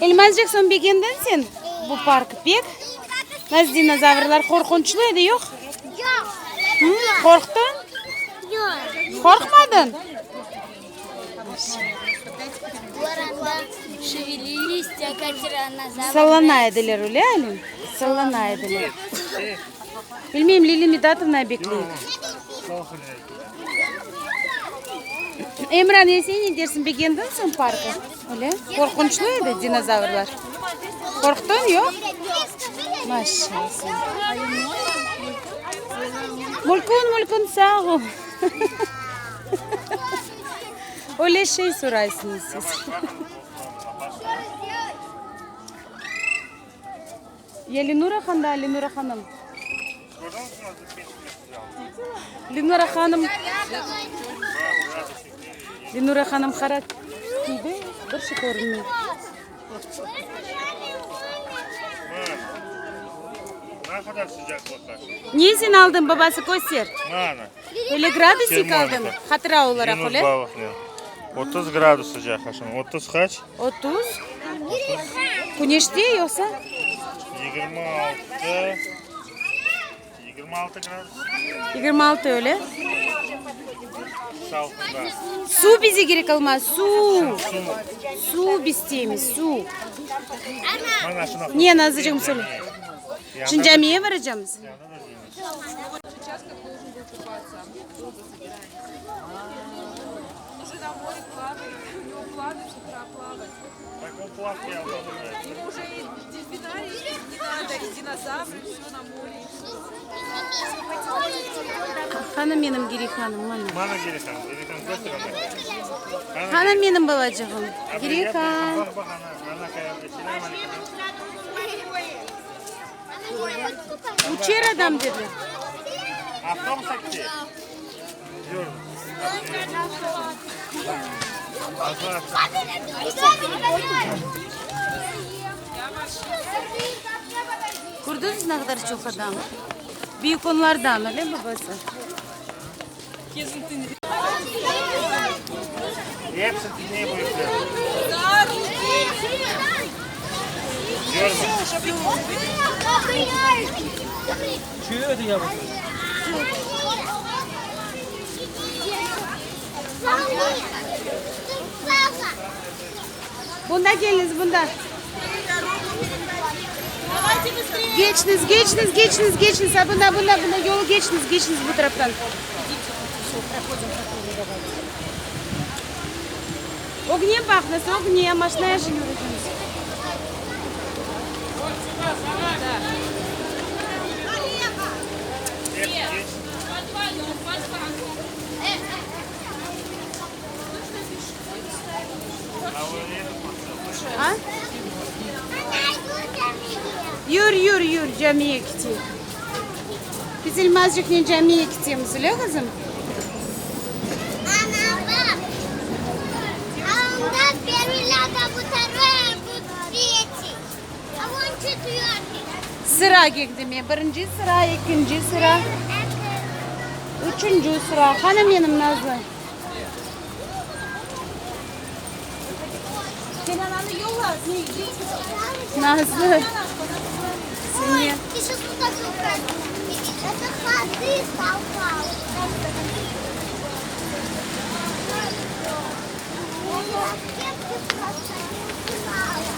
Elmazcıq, soñ begendiñ sen bu park pek? Nasıl dinozavrlar qorqunçlı edi, yoq? Qorqtıñ? Qorqmadıñ? Sallana ediler, öyle, Alim? Sallana ediler. Bilmeyim, Lilâ Midatovnanı bekleyik. Emran, ya sen ne dersiñ, begendiñ sen parkı? Öyle? Qorqunçlı edi dinozavrlar. Qorqtıñ, yoq? Maşallah. Mülkün, mülkün, sağ ol. Öyle şey soraysıñız siz. Ya Lenura qanda, Lenura hanım? Lenura hanım. Lenura hanım qara kiydi, bir şey körünmey. Ne sen aldıñ, babası, köster. Öyle gradusnik aldıñ, hatıra olaraq, öyle? 30 gradus sıcaq aşın. 30 qaç? 30. Küneşte yoqsa? 26 26 gradus. 26 öyle. Salqında. Suv bize kerek olmaz, suv. Suv biz isteymiz, suv. Mana şuna. Ne, Nazlıcığım, söyle. Şimdi camiye baracağımız. Уже на море плавает, у него планы с утра плавать. Так он плавки aldı. Ему уже и дельфинарий не надо, и динозавры, все на море. Qani menim Gireyhanım, mana. Mana Gireyhan. Gireyhan göster ona. Qani menim balacığım. Gireyhan. Bak bak ana. Ana kaya. Selam aleyküm. Uçer adam dedi. Avtobus gitti. Yürü. Azra. Kördiñiz ne qadar çoq adam. Büyük onlardan, öyle mi babası? Hepsi ne büyükler. Yürü. Bunda keliñiz, bunda. Keçiñiz, keçiñiz, keçiñiz, keçiñiz. A bunda, bunda, bunda yolu keçiñiz, keçiñiz bu taraftan. Ögüne baqıñız, ögüne, maşinaya yürüñiz. Hepsi geç. A? Yür, yür, yür, camiye keteyik. Biz Elmazcıqnen camiye ketemiz, öyle qızım? Ana bak. А он первый ляда, второй, третий. А вон четвертый. Sıra keldi mi? Birinci sıra, ekinci sıra, üçünci sıra. Qani menim Nazlı? Sen ananı yolla, Nazlı. Seni. Ты сейчас вот так вот Это ходы толкал. Я кепку просто не узнала.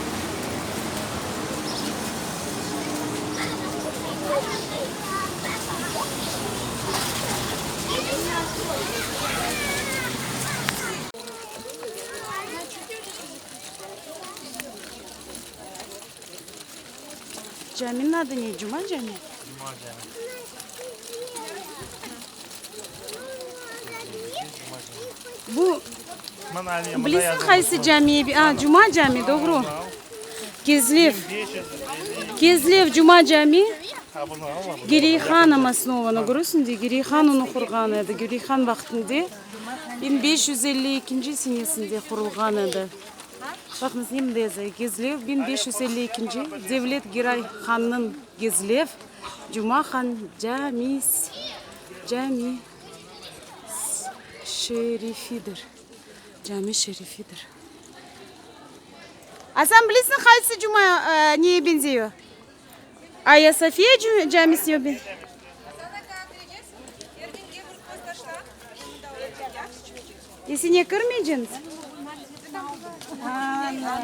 Caminin adı ne? Cuma cami? Cuma cami. Bu Mana Ali, mında bilesiñ yazılmış. qaysı cami? A, Cuma cami, doğru. Kezlev. 550. Kezlev Cuma cami. Ha bunu alma. bunu. Gireyhanım основана. Köresiñ de, Gireyhan onı qurğan edi. Gireyhan vaqtında 1552 senesinde qurulğan edi. Baqıñız, ne mında yaza? Kezlev 1552 Devlet Giray hannıñ Kezlev Cuma han camis cami şerifidir. Cami şerifidir. Asan bilesiñ qaysı cuma e, neye benziyor? Aya София cu- camisine ben. Esine kirmeyceñiz? Ana.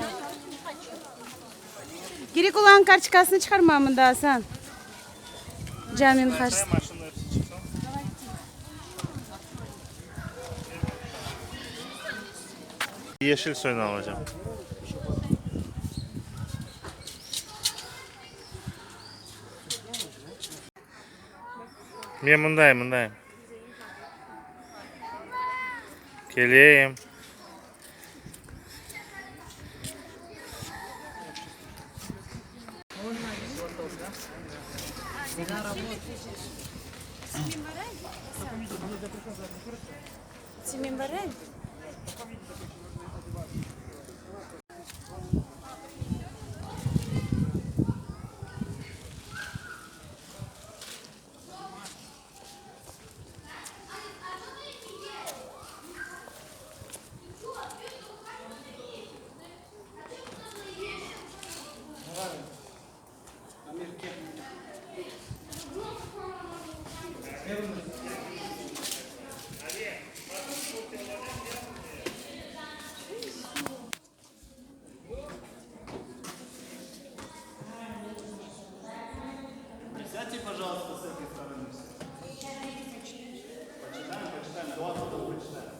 Kerek olğan kartoçkasını çıqarma mında, Asan. Caminiñ qarşısı. Maşina hepsi çıqsın. Yeşil soyunu alacağım. Men mındayım, mındayım. Keleyim. Semen barayım. Присядьте, пожалуйста, с этой стороны все. Почитаем, почитаем. Дуа потом почитаем.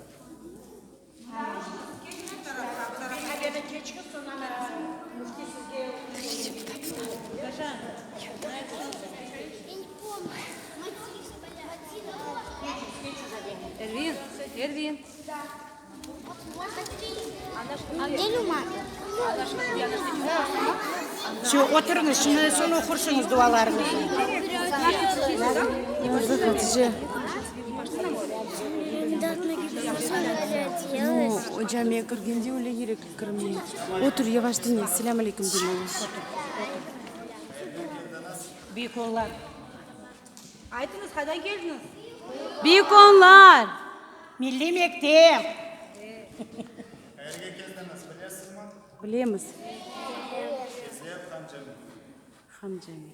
Ervin, Ervin. Şu, oturıñız, şimdi soñ oqursıñız dualarıñıznı. Hatice. O camiye kirgende öyle kerek kirmey. Otur, yavaş diñle. Selâm aleyküm de maña. Büyük onlar. Aytıñız, qaydan keldiñiz? Büyük onlar. Milliy mektep. Qayerge keldiñiz, bilesizmi? Bilemiz. Kezlev Han Cami. Han Cami.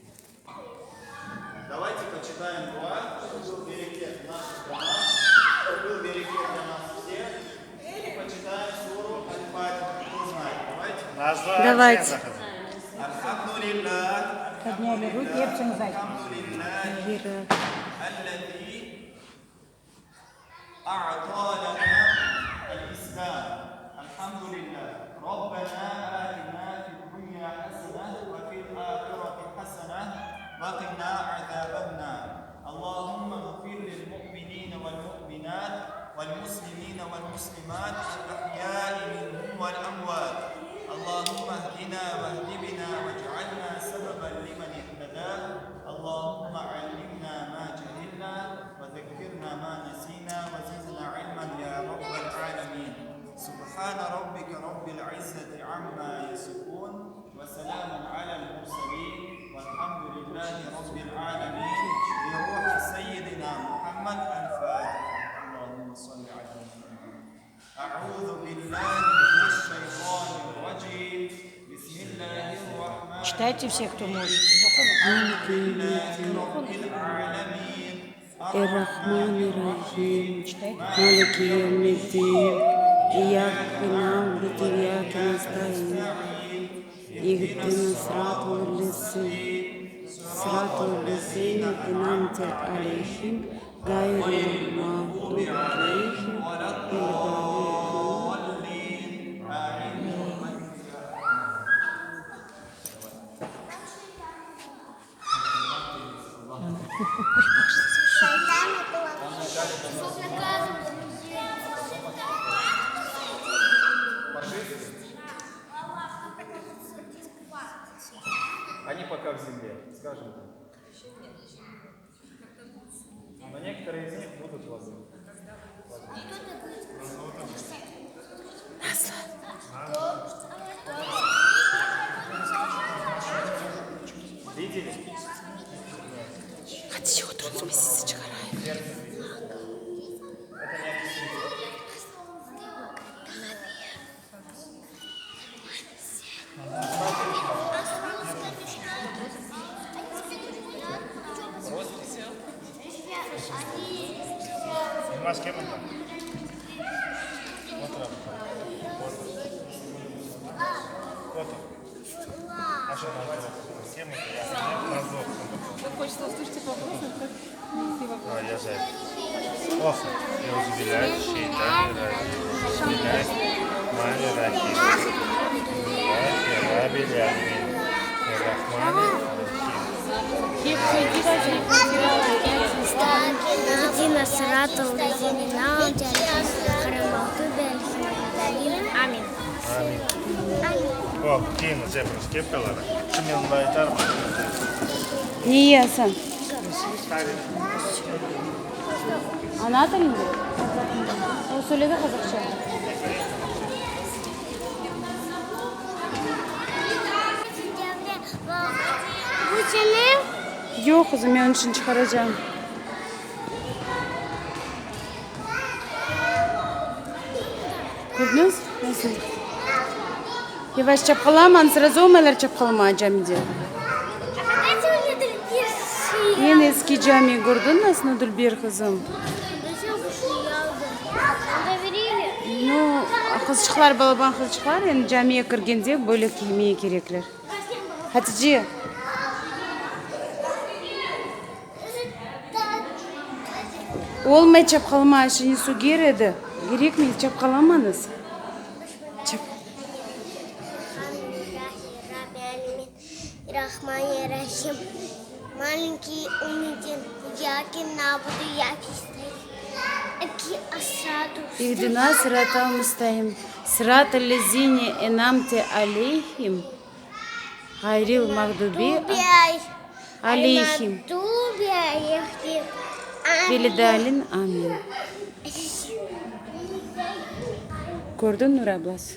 Davayte poçitayem dua, ştob byl bereket v naših domah, ştob byl bereket dlâ nas vseh, i poçitayem surу Аль-Фатиха, кто знает, davayte. Davayte. Alhamdulillah, Podnyali ruki, episiñiz aytıñız. alhamdulillah, allezi a'ta lana al-islam, alhamdulillah, Rabbena atina fid-dunya hasene ve fil-ahireti hasene ve qina azaben-nar. Allahumma ğfir lil-mu'minine vel-mu'minat vel-muslimine vel-muslimat el-ahyai minhum vel-amvat. Allahumma ihdina vehdi bina vec'alna sebeben limen ihtada. Allahumma allimna ma cehilna ve zekkirna ma nesina ve zidna ilmen ya Rabbel alemin. Subhane rabbike rabbil izzeti amma yasifun ve selamun alel murselin velhamdülillahi rabbil alemin. Bi ruhi seyyidina Muhammed el Fatiha. Allahumma salli ala Muhammed. A'uzu billahi mineşşeytanirracim. Bismillahirrahmanirrahim. Çitayte vse, hto может. Elhamdülillahi rabbil alemin. Er-Rahmanir-Rahim, Maliki yevmiddin, İyyâke na'budu ve iyyâke nesta'in, İhdina sıratal-lezî, sıratal-lezîne en'amte aleyhim, gayril mağdubi aleyhim veled-dâllîn. Они пока в земле, скажем так. Но некоторые из них будут в аду. Видели? Hatice oturıñız, men sizi çıqarayım. Это не апельсин. Yılmaz kim mında? Otur abi. Otur. Aşağı Kim mında? Хочется услышать вопрос, но как найти вопрос? А, я за. Ох, Euzubillahimineşşeytanirracim. Bismillahirrahmanirrahim. Rabbil alemin. Errahmanirrahim. Ihdina sıratal lezine en'amte aleyhim, ğayril mağdubi aleyhim veled-dallin. Amin. Amin. O, kiyiñiz epiñiz kepkaları. Şu men mında aytarım. Neyi, Asan? Ana tilinde? O söyledi qazaqça. Bu senin? Yoq, qızım, men onıñ içün çıqaracağım. Kördiñiz, nasıl? Yavaş çapqalamañ, srazı olmaylar çapqalamağa camide. Eñ eski cami kördiñ nasıl dülber, qızım? Nu, qızçıqlar, balaban qızçıqlar endi camiye kirgende böyle kiymege kerekler. Hatice! Olmay çapqalama, şimdi söger edi. Kerekmey, çapqalamañız. Çap. İhdina sıratal müstaim, sıratal lezine enamte aleyhim, ğayril mağdubi aleyhim velidalin, amin. Kördiñ, Nura ablası?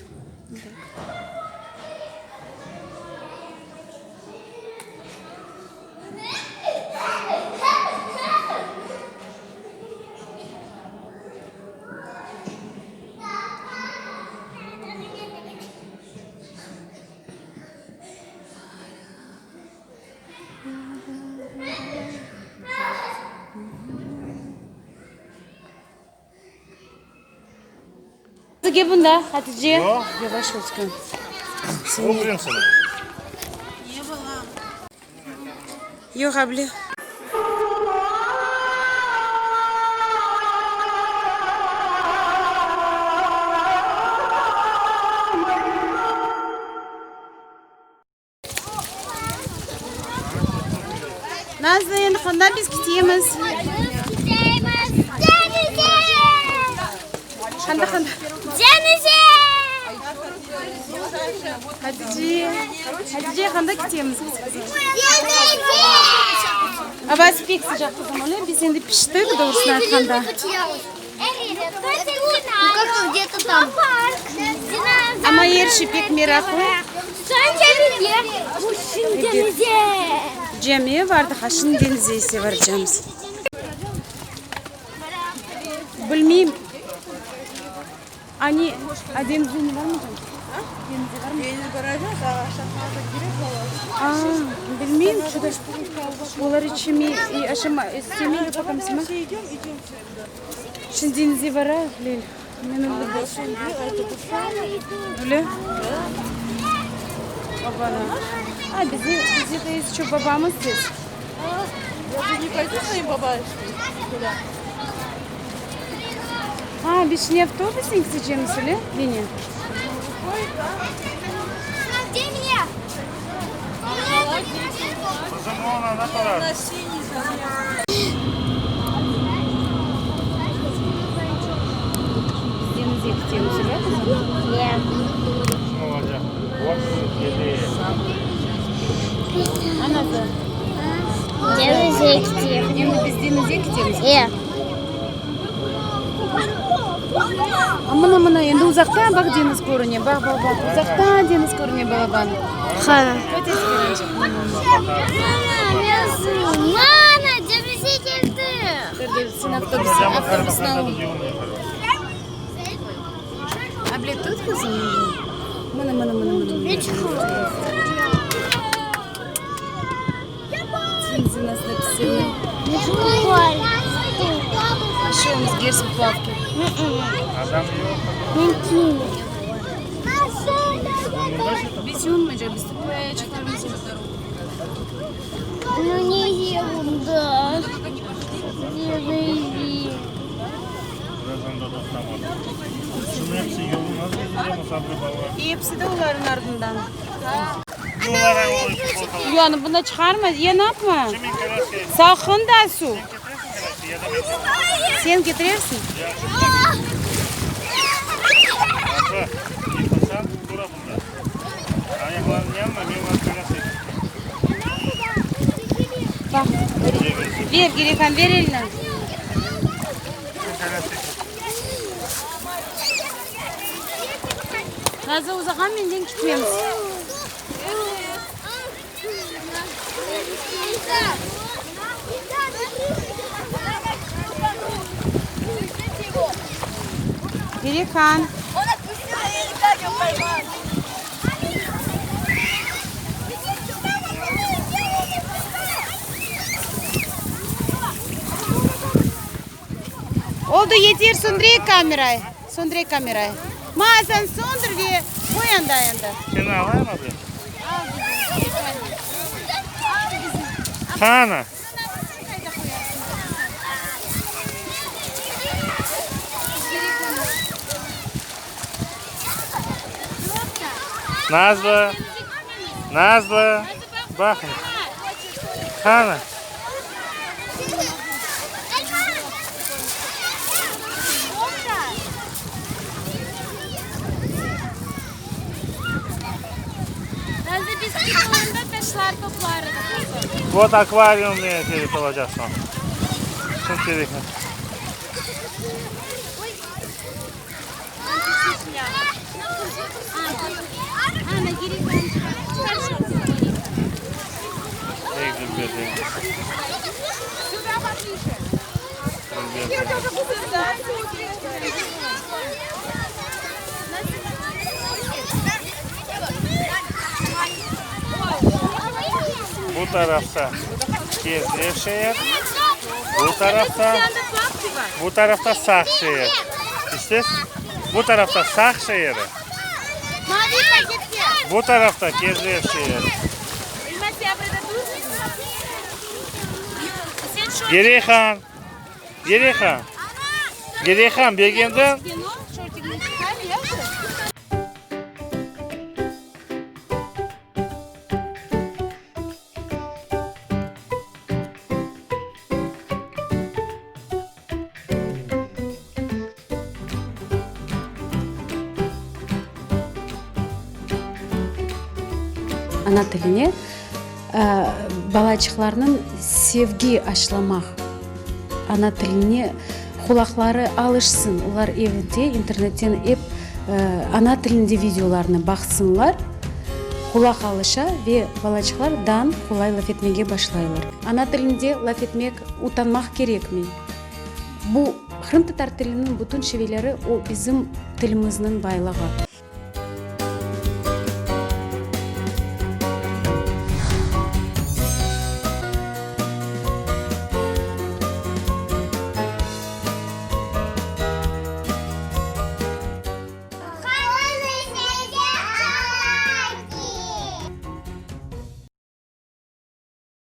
Gel bunda, Hatice. Yavaş olsun. Yoq, able. Nazlı, endi qanda biz ketemiz? Ketemiz deñizge! Qanda, qanda? Deñizge! Hatice, Hatice, qanda ketemiz biz? Deñizge! Avası pek sıcaq, qızım, öyle? Biz endi piştik, doğrusını aytqanda. Amma er şey pek meraqlı. Camiye bardıq, a şimdi deñizge ise baracamız. Bilmeyim. Ani, a deñizde ne barmı canım? Deñizde barmı? A, bilmeyim, olar içmey, aşama, istemeyler, bakamsın. Şimdi deñizge barayıq, Lel. Men öyle Öyle? Babana. A, bizi, bizi de şu babamız tez. A, biz şimdi avtobusnen ketecemiz, öyle, Leniye? Biz deñizge ketemiz, öyle, qızım? Anası. Deñizge ketemiz. Endi biz deñizge ketemiz. A mına, mına, endi uzaqtan baq deñiz körüne. Baq, baq, baq, uzaqtan deñiz körüne, balaban. Qana. Ötesi kelecek. Mana, deñizge keldik. Dur, dur, sen avtobus, avtobusnı al. Able tut, qızım. Mına, mına, mına, mına. Deñiz nasıl pisi. Aşığımız girsin plavki. Biz yuvunmaycaq, biz tıpaya çıqarmız. Ну не ерунда. Episi de olarnıñ artından. Yani bunda çıqarma, ya ne yapma? Saqın da suv. Sen ketirersiñ. Baq, ver, Girihan, ver elini. Nazlı uzağan menden ketmemiz. Girihan. Oldı, yeter, söndüreyik kamerayı. Söndüreyik kamerayı. Ma, sen söndür ve qoy anda endi. Seni alayım abla? Al bizni, Al bizni. Qana. Nazlı, Nazlı, baqıñ. Qana. Vot akvarium ne kerek olacaq soñ. Şunı kerek. Bu tarafta Kezlev şeer, bu tarafta, bu tarafta Saq şeer. İşte, bu tarafta Saq şeeri, bu tarafta Kezlev şeeri. Gereyhan, Gereyhan, Gereyhan, begendiñ? Ana tiline balaçıqlarnıñ sevgi aşlamaq, ana tiline qulaqları alışsın, olar evde internetten ep ana tilinde videolarnı baqsınlar, qulaq alışa ve balaçıqlar dan qolay laf etmege başlaylar. Ana tilinde laf etmek utanmaq kerekmey. Bu qırımtatar tiliniñ bütün şiveleri o bizim tilimizniñ baylığı.